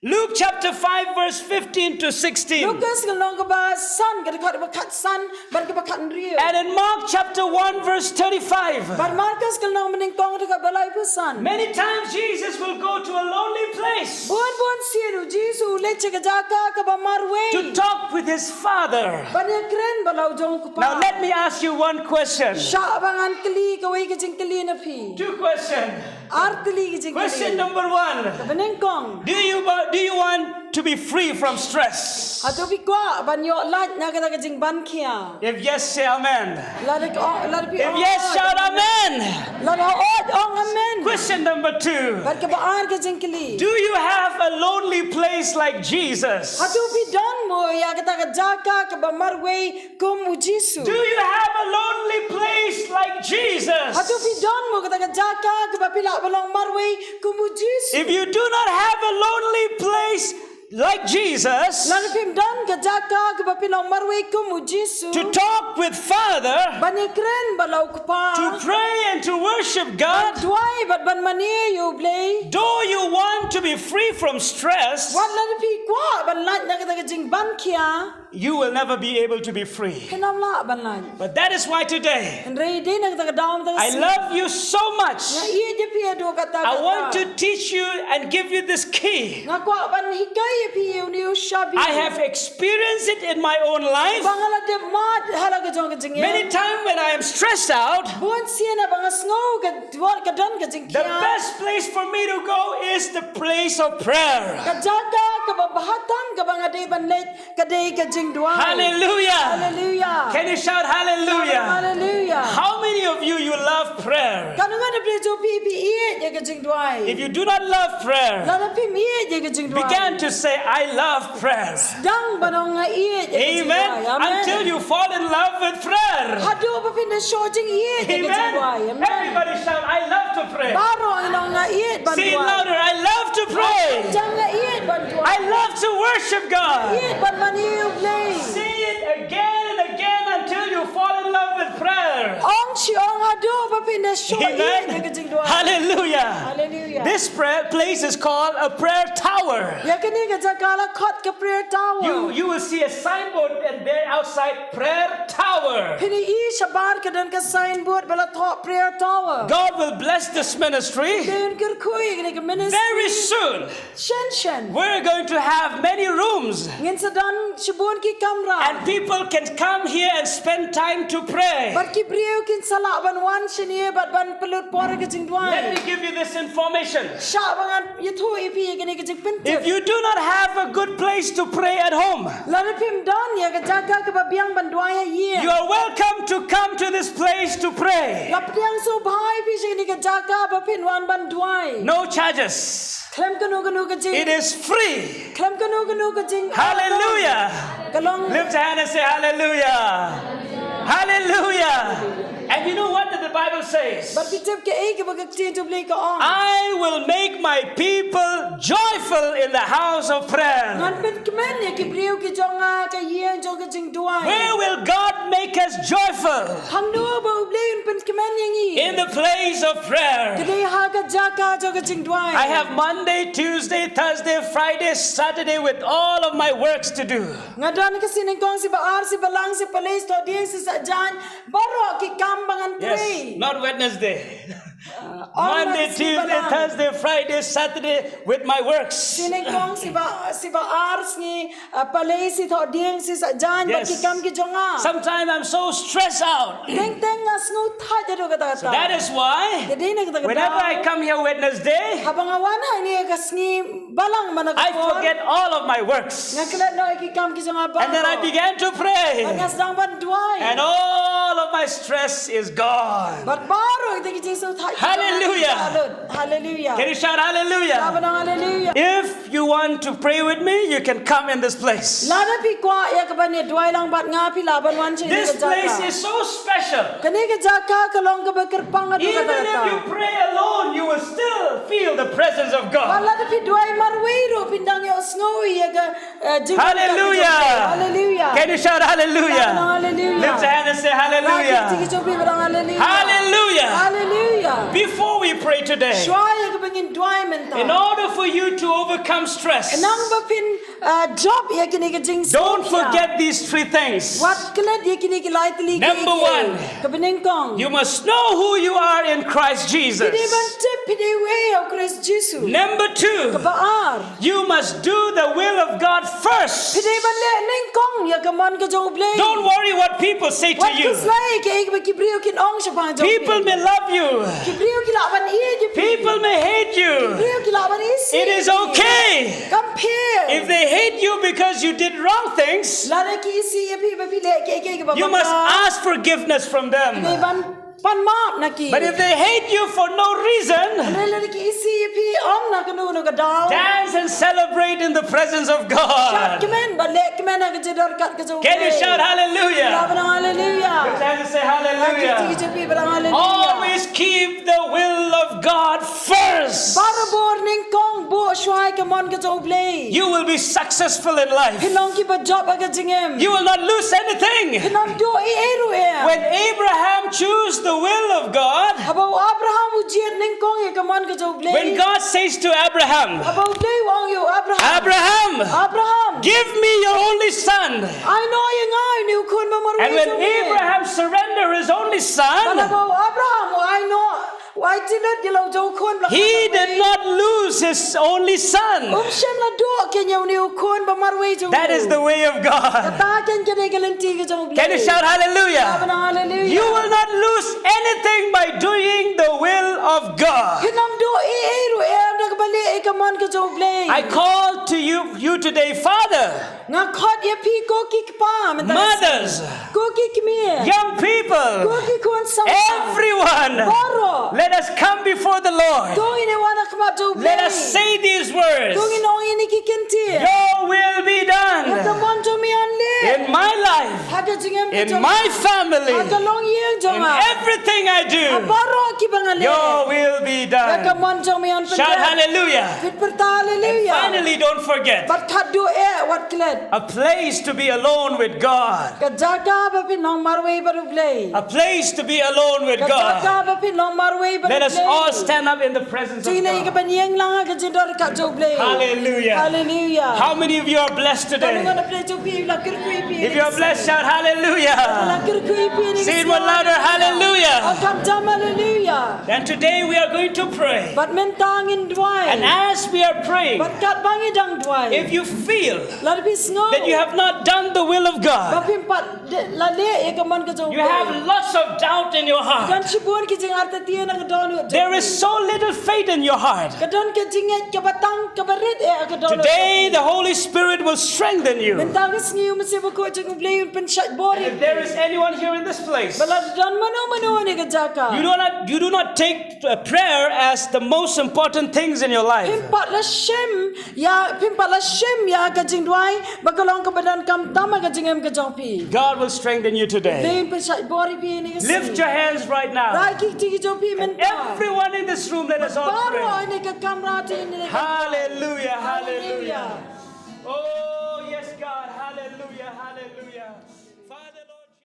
Luke chapter five, verse fifteen to sixteen. Lukas ka lynnong kaba san, ka dkhot ba khatsan bad kaba khathynriew. And in Mark chapter one, verse thirty-five. Bad Markus ka lynnong banyngkong, ka dkhot ba laiphew san. Many times Jesus will go to a lonely place. Bun bun sien u Jisu u leit sha ka jaka kaba marwei. To talk with his Father. Ban ïakren bad la u jong u Kpa. Now let me ask you one question. Shah ba ngan kylli kawei ka jingkylli na phi. Two questions. Ar tylli ki jingkylli. Question number one. Kaba nyngkong. Do you wa- do you want to be free from stress? Hato phi kwah ban ïoh lait na kata ka jingban khia? If yes, say amen. Lada ka- lada phi If yes, shout amen. Lada ong amen. Question number two. Bad kaba ar ka jingkylli. Do you have a lonely place like Jesus? Hato phi don mo ïa kata ka jaka kaba marwei kum u Jisu? Do you have a lonely place like Jesus? Hato phi don mo kata ka jaka kaba phi lah ban long marwei kum u Jisu? If you do not have a lonely place like Jesus, Lada phim don ka jaka kaba phi long marwei kum u Jisu, to talk with Father, ban ïakren bad la u Kpa, to pray and to worship God, ban duwai bad ban mane ïa u Blei. Do you want to be free from stress? Wat lada phi kwah ban lait na kata ka jingban khia, you will never be able to be free. Phin ym lah ban lait. But that is why today, Hynrei dei na kata ka daw mynta ka sngi, I love you so much. Nga ïeit ïa phi haduh katta katta. I want to teach you and give you this key. Nga kwah ban hikai ïa phi ïa une u shabi. I have experienced it in my own life. Ba nga la dep mad ha la ka jong ka jingim. Many times when I am stressed out, Bun sien ba nga sngew ka don ka jingkhia, the best place for me to go is the place of prayer. Ka jaka kaba bha tam kaba nga dei ban leit ka dei ka jingduwai. Hallelujah. Hallelujah. Can you shout hallelujah? Hallelujah. How many of you, you love prayer? Katno ngut na phi jong phi phi ïeit ïa ka jingduwai? If you do not love prayer, Lada phim ïeit ïa ka jingduwai, begin to say, I love prayer. Sdang ban ong nga ïeit ïa ka jingduwai. Amen. Amen. Until you fall in love with prayer. Haduh ba phin da shoh jingïeit ïa ka jingduwai. Amen. Amen. Everybody shout, I love to pray. Baroh ngin ong nga ïeit ban duwai. Say it louder. I love to pray. Jang nga ïeit ban duwai. I love to worship God. Ïeit ban mane ïa u Blei. Say it again and again until you fall in love with prayer. Ong shi ong haduh ba phin da shoh ïeit ïa ka jingduwai. Amen. Hallelujah. Hallelujah. This prayer place is called a prayer tower. Ïa kane ka jaka la khot ka prayer tower. You, you will see a signboard and there outside prayer tower. Phin ïohi shabar ka don ka signboard ba la thoh prayer tower. God will bless this ministry. Dei un kyrkhu ïa kane ka ministry. Very soon, Shen shen. We're going to have many rooms. Ngin sa don shibun ki kamra. And people can come here and spend time to pray. Bad ki briew kin sa lah ban wan shane bad ban pynlut por ha ka jingduwai. Let me give you this information. Shah ba ngan ïathuh ïa phi ïa kane ka jingpyntip. If you do not have a good place to pray at home, Lada phim don ïa ka jaka kaba biang ban duwai ha ïing, you are welcome to come to this place to pray. La pdiang sngewbha ïa phi sha kane ka jaka ba phin wan ban duwai. No charges. Khlem kano kano ka jing. It is free. Khlem kano kano ka jing. Hallelujah. Ka long. Lift your hand and say, "Hallelujah. Hallelujah." And you know what the Bible says? Bad phi tip kaei kaba ka ktien jong U Blei ka ong. "I will make my people joyful in the house of prayer." Ngan pynkmen ïa ki briew ki jong nga ha ka ïing jong ka jingduwai. Where will God make us joyful? Hangno ba U Blei un pynkmen ïa ngi? In the place of prayer. Ka dei ha ka jaka jong ka jingduwai. I have Monday, Tuesday, Thursday, Friday, Saturday with all of my works to do. Nga don ka sngi nyngkong, sngi ba ar, sngi ba lang, sngi ba lai, sngi thohdieng, sngi saitjaiñ, baroh ki kam ba ngan trei. Yes, not Wednesday. Monday, Tuesday, Thursday, Friday, Saturday with my works. Sngi nyngkong, sngi ba, sngi ba ar, sngi, ah, ba lai, sngi thohdieng, sngi saitjaiñ, bad ki kam ki jong nga. Sometimes I'm so stressed out. Teng teng nga sngewthait haduh katta katta. So that is why whenever I come here Wednesday, haba nga wan hangne ka sngi balang mynta ka por, I forget all of my works. Nga klet noh ïa ki kam ki jong nga baroh. And then I began to pray. Bad nga sdang ban duwai. And all of my stress is gone. Bad baroh kita ki jingsngewthait. Hallelujah. Hallelujah. Can you shout hallelujah? Hallelujah. If you want to pray with me, you can come in this place. Lada phi kwah ïa kaban ïa duwai lang bad nga, phi lah ban wan sha kane ka jaka. This place is so special. Kane ka jaka ka long kaba kyrpang haduh katta katta. Even if you pray alone, you will still feel the presence of God. Bad lada phi duwai marwei ruh phin dang ïohsngew ïa ka, eh, jingwan ka jong U Blei. Hallelujah. Hallelujah. Can you shout hallelujah? Hallelujah. Lift your hand and say hallelujah. Hallelujah. Hallelujah. Hallelujah. Before we pray today, shuwa ïa kaba ngin duwai mynta, in order for you to overcome stress, khnang ba phin, ah, jop ïa kine ki jingsngewkhia, don't forget these three things. Wat klet ïa kine ki lai tylli ki. Number one, kaba nyngkong, you must know who you are in Christ Jesus. Phi dei ban tip phi dei uei ha U Khrist Jisu. Number two, kaba ar, you must do the will of God first. Phi dei ban leh nyngkong ïa ka mon ka jong U Blei. Don't worry what people say to you. Wat khuslai ïa kaei kaba ki briew kin ong shaphang jong phi. People may love you. Ki briew ki lah ban ïeit ïa phi. People may hate you. Ki briew ki lah ban isih ïa phi. It is okay. Kam pher. If they hate you because you did wrong things, lada ki isih ïa phi ba phi leh kaei kaei kaba bakla, you must ask forgiveness from them. Phi dei ban pan map na ki. But if they hate you for no reason, hynrei lada ki isih ïa phi ym na kano kano ka daw, dance and celebrate in the presence of God. Shad kmen bad leh kmen ha ka jingdon kat ka jong U Blei. Can you shout hallelujah? Phi lah ban ong hallelujah. Lift your hands and say hallelujah. Lait ki kti ki jong phi bad ong hallelujah. Always keep the will of God first. Barabor nyngkong buh shuwa ïa ka mon ka jong U Blei. You will be successful in life. Phin long kiba jop ha ka jingim. You will not lose anything. Phin ym duh ei ei ruh em. When Abraham chose the will of God, haba u Abraham u jied nyngkong ïa ka mon ka jong U Blei, when God says to Abraham, haba U Blei u ong ïa u Abraham, Abraham, Abraham, give me your only son. Ai noh ïa nga une u khun ba marwei jong me. And when Abraham surrendered his only son, bad haba u Abraham u ai noh, u ai tylli ïa la u jong u khun ba la kha marwei, he did not lose his only son. Um shym la duh keiñ ïa une u khun ba marwei jong u. That is the way of God. Kata keiñ ka dei ka lynti ka jong U Blei. Can you shout hallelujah? Phi lah ban ong hallelujah. You will not lose anything by doing the will of God. Phin ym duh ei ei ruh em da kaba leh ïa ka mon ka jong U Blei. I call to you, you today, Father. Nga khot ïa phi ko ki kpa mynta ka sngi. Mothers. Ko ki kmie. Young people. Ko ki khun samla. Everyone. Baroh. Let us come before the Lord. To ngin ïa wan ha khmat jong U Blei. Let us say these words. To ngin ong ïa kine ki kyntien. Your will be done. Ïa ka mon jong me un leh. In my life. Ha ka jingim ka jong nga. In my family. Ha ka longïing jong nga. In everything I do. Ha baroh ki Your will be done. Ka mon jong me yn pynjah. Shout hallelujah. Pyrta hallelujah. And finally, don't forget. Bad khatduh eh wat klet. A place to be alone with God. Ka jaka ba phin long marwei bad U Blei. A place to be alone with God. Ka jaka ba phin long marwei bad U Blei. Let us all stand up in the presence of God. Te ngin ïeng lang ha ka jingdon ryngkat jong U Blei. Hallelujah. Hallelujah. How many of you are blessed today? Katno ngut na pdeng jong phi la kyrkhu ïa phi? If you are blessed, shout hallelujah. La kyrkhu ïa phi. Say it more louder, hallelujah. Khamtam hallelujah. And today we are going to pray. Bad mynta ngin duwai. And as we are praying, bad katba ngi dang duwai, if you feel, lada phi sngew, that you have not done the will of God, ba phim pat leh ïa ka mon ka jong U Blei, you have lots of doubt in your heart. Don shibun ki jingartatien ha ka dohnud jong phi. There is so little faith in your heart. Ka don ka jingngeit kaba tang kaba rit eh ha ka dohnud jong phi. Today the Holy Spirit will strengthen you. Mynta ka sngi U Mynsiem Bakhuid jong U Blei un pynshait bor ïa phi. And if there is anyone here in this place, ba lada don mano mano ha kane ka jaka, you do not, you do not take uh, prayer as the most important things in your life. Phim pat la shem ïa, phim pat la shem ïa ka jingduwai ba ka long kaba donkam tam ha ka jingim ka jong phi. God will strengthen you today. U Blei un pynshait bor ïa phi ha kane ka sngi. Lift your hands right now. Rai ki kti ki jong phi mynta. Everyone in this room, let us all pray. Baroh ha kane ka kamra te ngin ïa Hallelujah, hallelujah. Oh, yes, God. Hallelujah, hallelujah. Father,